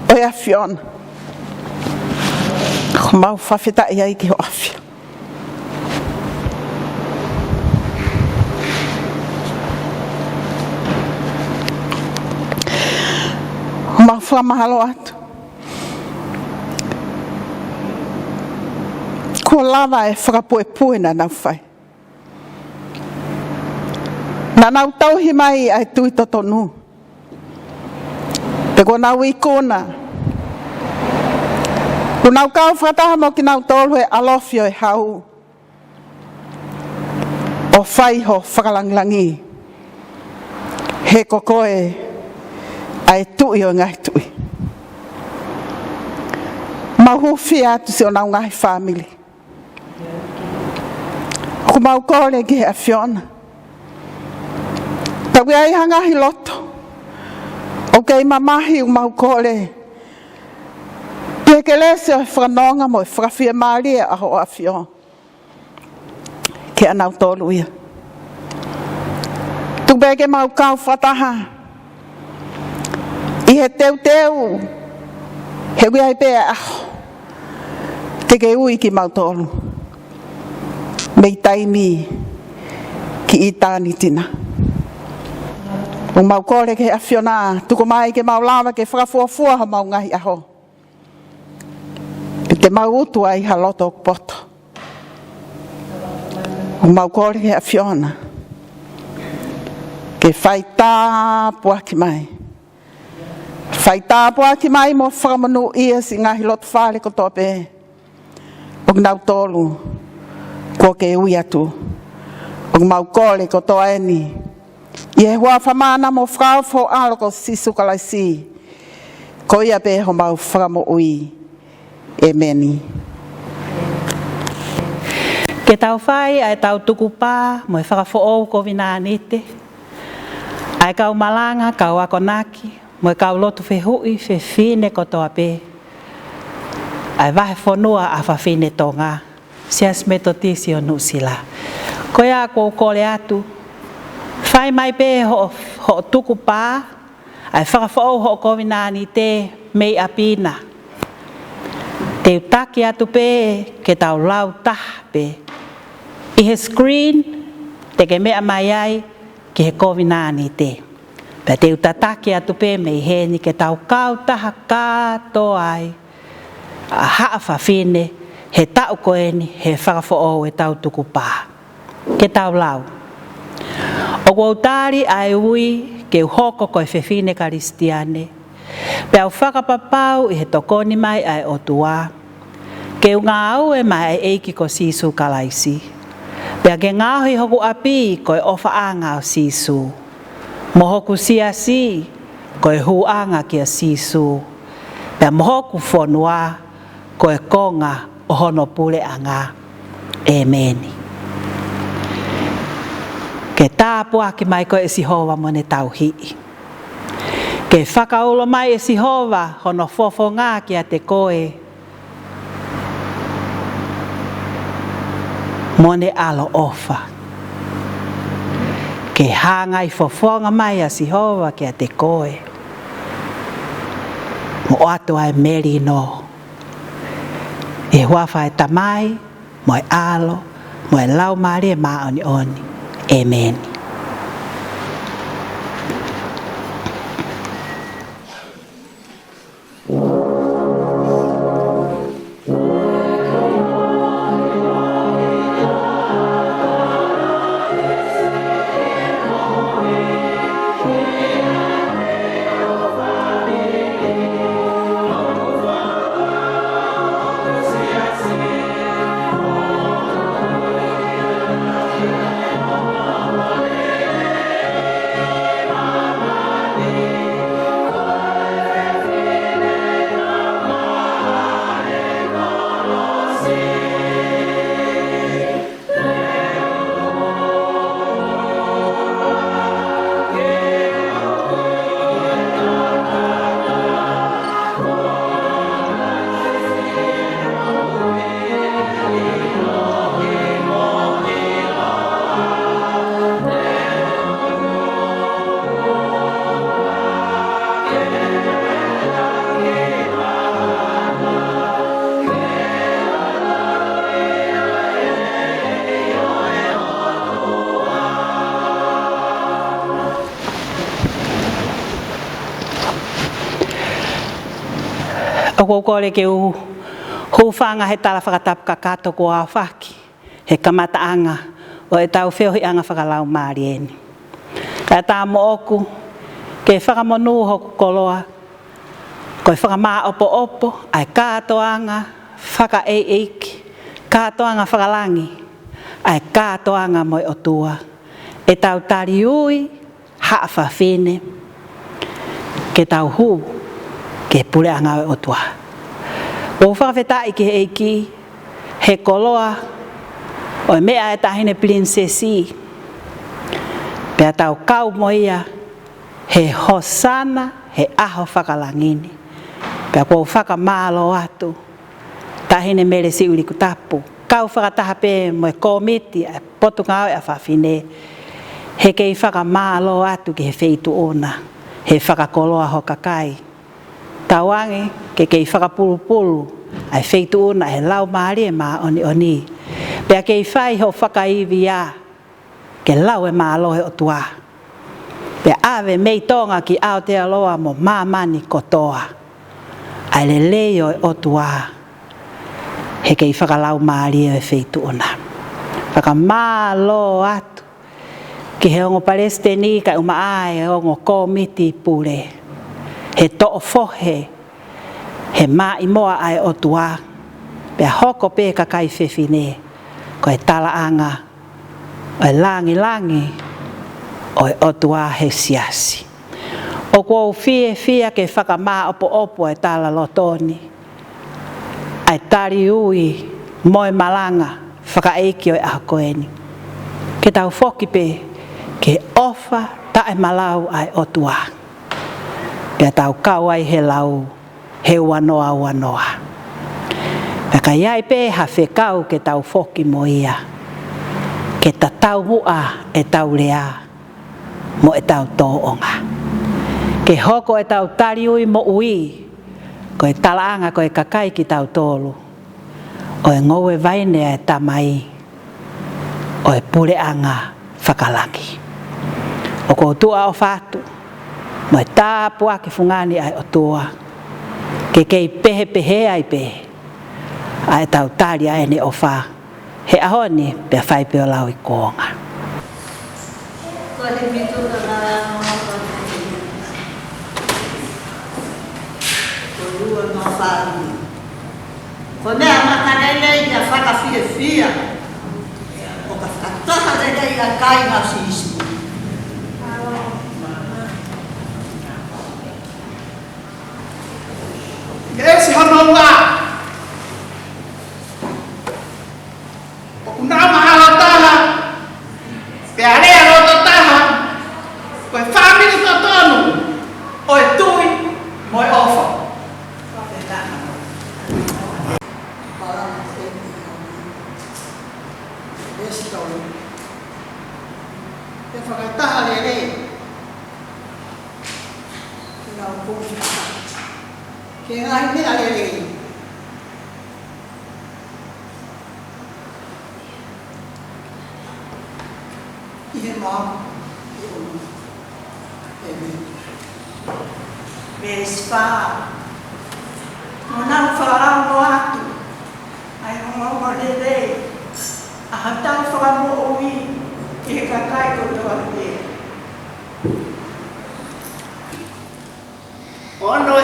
ʻo e ʻAfiona. Mau fakafetaʻi ai ki ho ʻAfio. Mau fakamālō atu kuo lava e fakapuepue naʻa nau fai. Naʻa nau tauhi mai ʻa e tui totonu. Pea kuo nau ikuna, kuo nau kau fakataha mo kinautolu he ʻalofi ʻo e hau ʻo fai ho fakalangilangi. He ko koe ʻa e Tuʻi ʻo e ngaahi tuʻi. Mau hūfia atu siʻonau ngaahi fāmili. ʻOku mau kole ki he ʻAfiona, tau ʻi ai ha ngaahi loto ʻoku kei mamahi, ʻoku mau kole ʻi he kelesi ʻo e fakanonga mo e fakafiemālie ʻa ho ʻAfio kiate kinautolu ia. Tuku pē ke mau kau fakataha ʻi he teuteu, he ʻoku ʻi ai pē ʻa e ʻaho te ke ui kimautolu mei taimi ki ʻitāniti na. ʻOku mau kole ki he ʻAfiona, tuku mai ke mau lava ke fakafuofua homau ngaahi ʻaho, te mau utu ai ha loto poto. ʻOku mau kole ki he ʻAfiona ke fai tāpuaki mai, fai tāpuaki mai mo fakamonūʻia siʻi ngaahi lotofale kotoa pē ʻo kinautolu kuo ke ui atu. ʻOku mau kole kotoa eni ʻi he huafa mana mo fakaofo ʻo ho ʻAlo ko Sīsū Kalaisi, ko ia pē homau Fakamoʻui. ʻEmeni. Ke tau fai ʻa e tau tukupā mo e fakafoʻou kovinānite, ʻa e kau malanga, kau akonaki, mo e kau lotu fehuʻi fefine kotoa pē ʻa e Vahefonua ʻa Fafine Tonga, Siasi Metotisi ʻo Nuʻusila. Ko ia ʻoku ou kole atu, fai mai pē hoʻo, hoʻo tukupā, ʻa e fakafoʻou hoʻo kovinānite mei ʻapi na. Te u taki atu pē ke tau lau taha pē ʻi he screen te ke meʻa mai ai ki he kovinānite. Pea te u tataki atu pē mei heni ke tau kau taha kātoa ai ʻa haʻa fafine he taʻu ko eni he fakafoʻou e tau tukupā. Ke tau lau. ʻOku ou tali ʻa e ui ke u hoko ko e fefine Kalisitiane, pea u fakapapau ʻi he tokoni mai ʻa e ʻOtua ke u ngāue maʻa e ʻEiki ko Sīsū Kalaisi, pea ke ngaohi hoku ʻapi ko e ʻofaʻanga ʻo Sīsū, mo hoku siasi ko e hūʻanga kia Sīsū, pea mo hoku fonua ko e konga ʻo hono puleʻanga. ʻEmeni. Ke tāpuaki mai koe ʻe Sihova mo ʻene tauhi. Ke fakaulo mai ʻe Sihova hono fofonga kiate koe mo ʻene ʻaloʻofa. Ke hangai fofonga mai ʻa Sihova kiate koe, mo ʻoatu ʻa e melino. ʻI he huafa ʻo e Tamai, mo e ʻAlo, mo e Laumālie Māʻoniʻoni. ʻĒmeni. ʻOku ou kole ke u hūfanga he tala fakatapu kakato kuo aofaki he kamataʻanga ʻo ʻetau feohiʻanga fakalaumālie ni. Kae ʻatā moʻoku ke fakamonū hoku koloa, ko e fakamāʻopoʻopo ʻa e kātoanga fakaʻeiʻeiki, kātoanga fakalangi, ʻa e kātoanga mo e ʻOtua, ʻetau tali ui haʻa fafine ke tau hū ki he puleʻanga ʻo e ʻOtua. ʻOku ou fakafetaʻi ki he ʻEiki he koloa ʻo e meʻa ʻa e Taʻahine Pilinisesi, pea tau kau mo ia he hosana he ʻaho fakalangi ni. Pea ʻoku ou fakamālō atu, Taʻahine Mele Siuʻilikutapu, kau fakataha pē mo e kōmiti ʻa e Potungāue ʻa Fafine, he kei fakamālō atu ki he Feituʻu na he fakakoloa ho kakai. Tauange ke kei fakapulupulu ʻa e Feituʻu na ʻe he Laumālie Māʻoniʻoni, pea kei fai ho fakaivia ke lau e mālō ʻo e ʻOtua, pea ʻave mei Tonga ki Aotearoa mo māmani kotoa ʻa e lelei ʻo e ʻOtua, he kei fakalaumālie ʻo e Feituʻu na. Fakamālō atu ki he ongo palesiteni kae ʻumaʻā e ongo kōmiti pule, he toʻo fohe he maʻimoa ʻa e ʻOtua, pea hoko pē kakai fefine ko e talaʻanga ʻo e langilangi ʻo e ʻOtua he siasi. ʻOku ou fiefia ke fakamāʻopoʻopo e talaloto ni, ʻa e tali ui mo e malanga fakaʻeiki ʻo e ʻaho ko eni, ke tau foki pē ki he ʻofa taʻemalau ʻa e ʻOtua, pea tau kau ai he lau he ua noa ua noa. Pea ka ʻi ai pē ha fekau ke tau foki mo ia, ke tatau muʻa ʻetau lea mo ʻetau tōʻonga, ke hoko ʻetau tali ui moʻui ko e talaʻanga ko e kakai kitautolu ʻo e ngoue vaine ʻa e Tamai ʻo e puleʻanga fakalangi. ʻOku ou tuʻa ʻofa atu mo e tāpuaki fungani ʻa e ʻOtua, ke kei pehepehē ai pē ʻa ʻetau tali ʻa ʻene ʻofa he ʻaho ni pea fai pē ʻo lau ʻi kuonga. Ko e himi tuʻu na ko e ua noa fā. Ko e meʻa makalelei ia fakafiefia, ʻo ka fakataha lelei ʻa e kāinga ʻo Sīsū. Veesi hono ua. ʻOku nau mahalo taha, pea lea loto taha, ko e fāmili totonu ʻo e tui mo e ʻofa. Ko e taha. Solo. Ke fakataha lelei. Ke lau kumi. Ke ngaahi meʻa lelei. ʻI he mā, ʻi he ʻulu. ʻĒmeni. Veesi fā. Mo nau fakaongo atu ʻa e ongoongolelei ʻa hotau Fakamoʻui ki he kakai kotoa pē. Ono,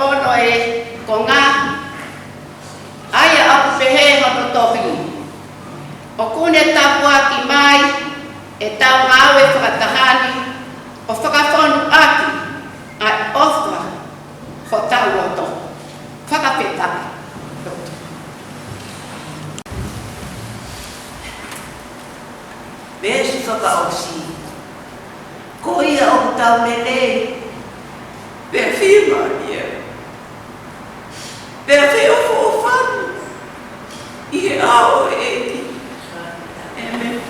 ono e konga, ʻa ia ʻoku pehē hono tohi: ʻOku ne tāpuaki mai ʻetau ngāue fakataha ni, ʻo fakafonu ʻaki ʻa e ʻofa hotau loto. Fakafetaʻi. Veesi fakaʻosi. Ko ia ʻoku tau lelei, pea fiemaʻu ia, pea feʻofoʻofani ʻi he ʻao ʻo e ʻEiki. ʻĒmeni.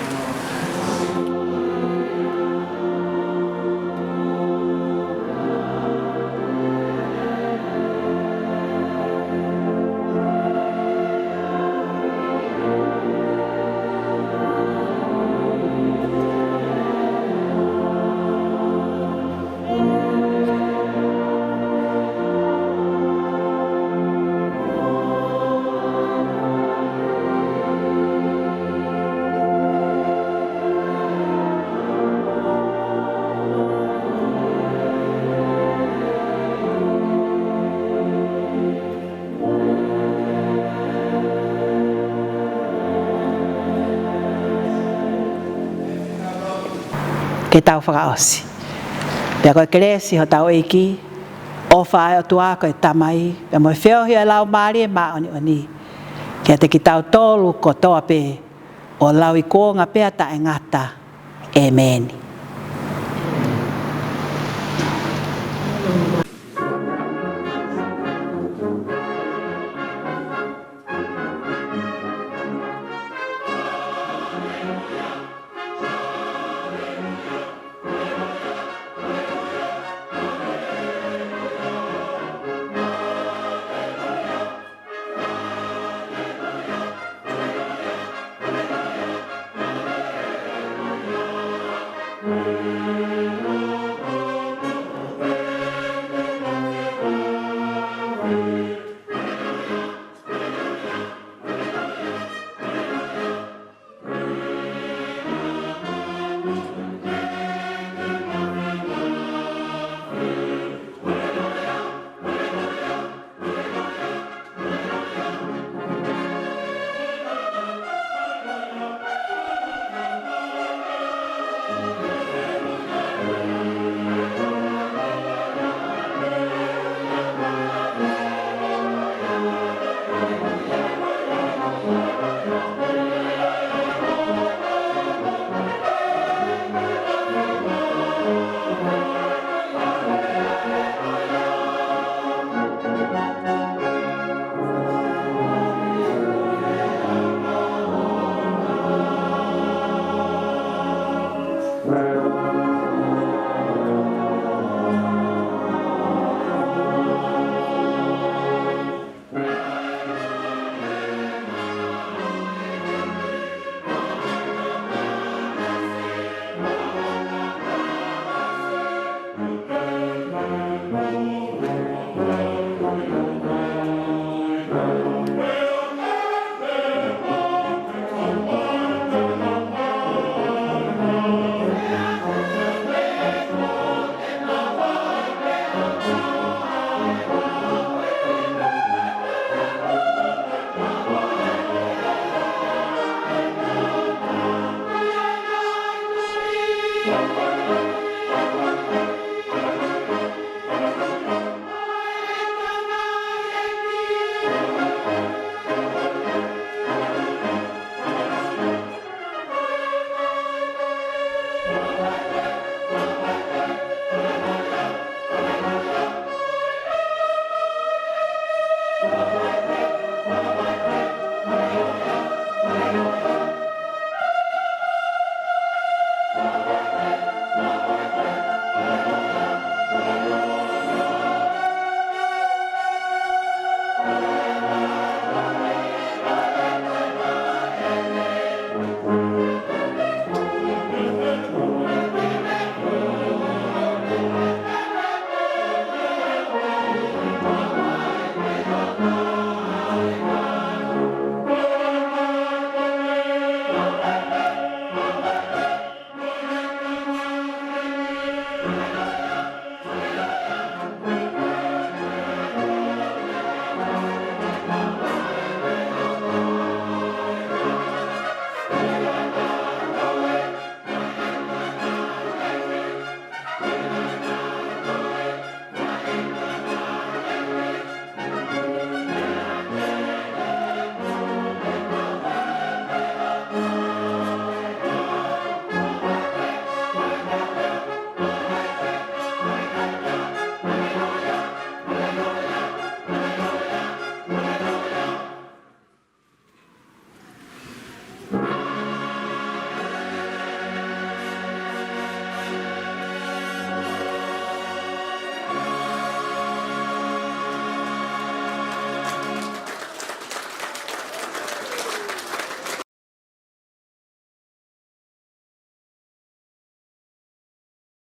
Ke tau fakaʻosi. Pea ko e kelesi ʻa hotau ʻEiki, ʻofa ʻa e ʻOtua ko e Tamai, pea mo e feohi ʻa e Laumālie Māʻoniʻoni, kiate kitautolu kotoa pē, ʻo lauikuonga pea taʻengata. ʻĒmeni.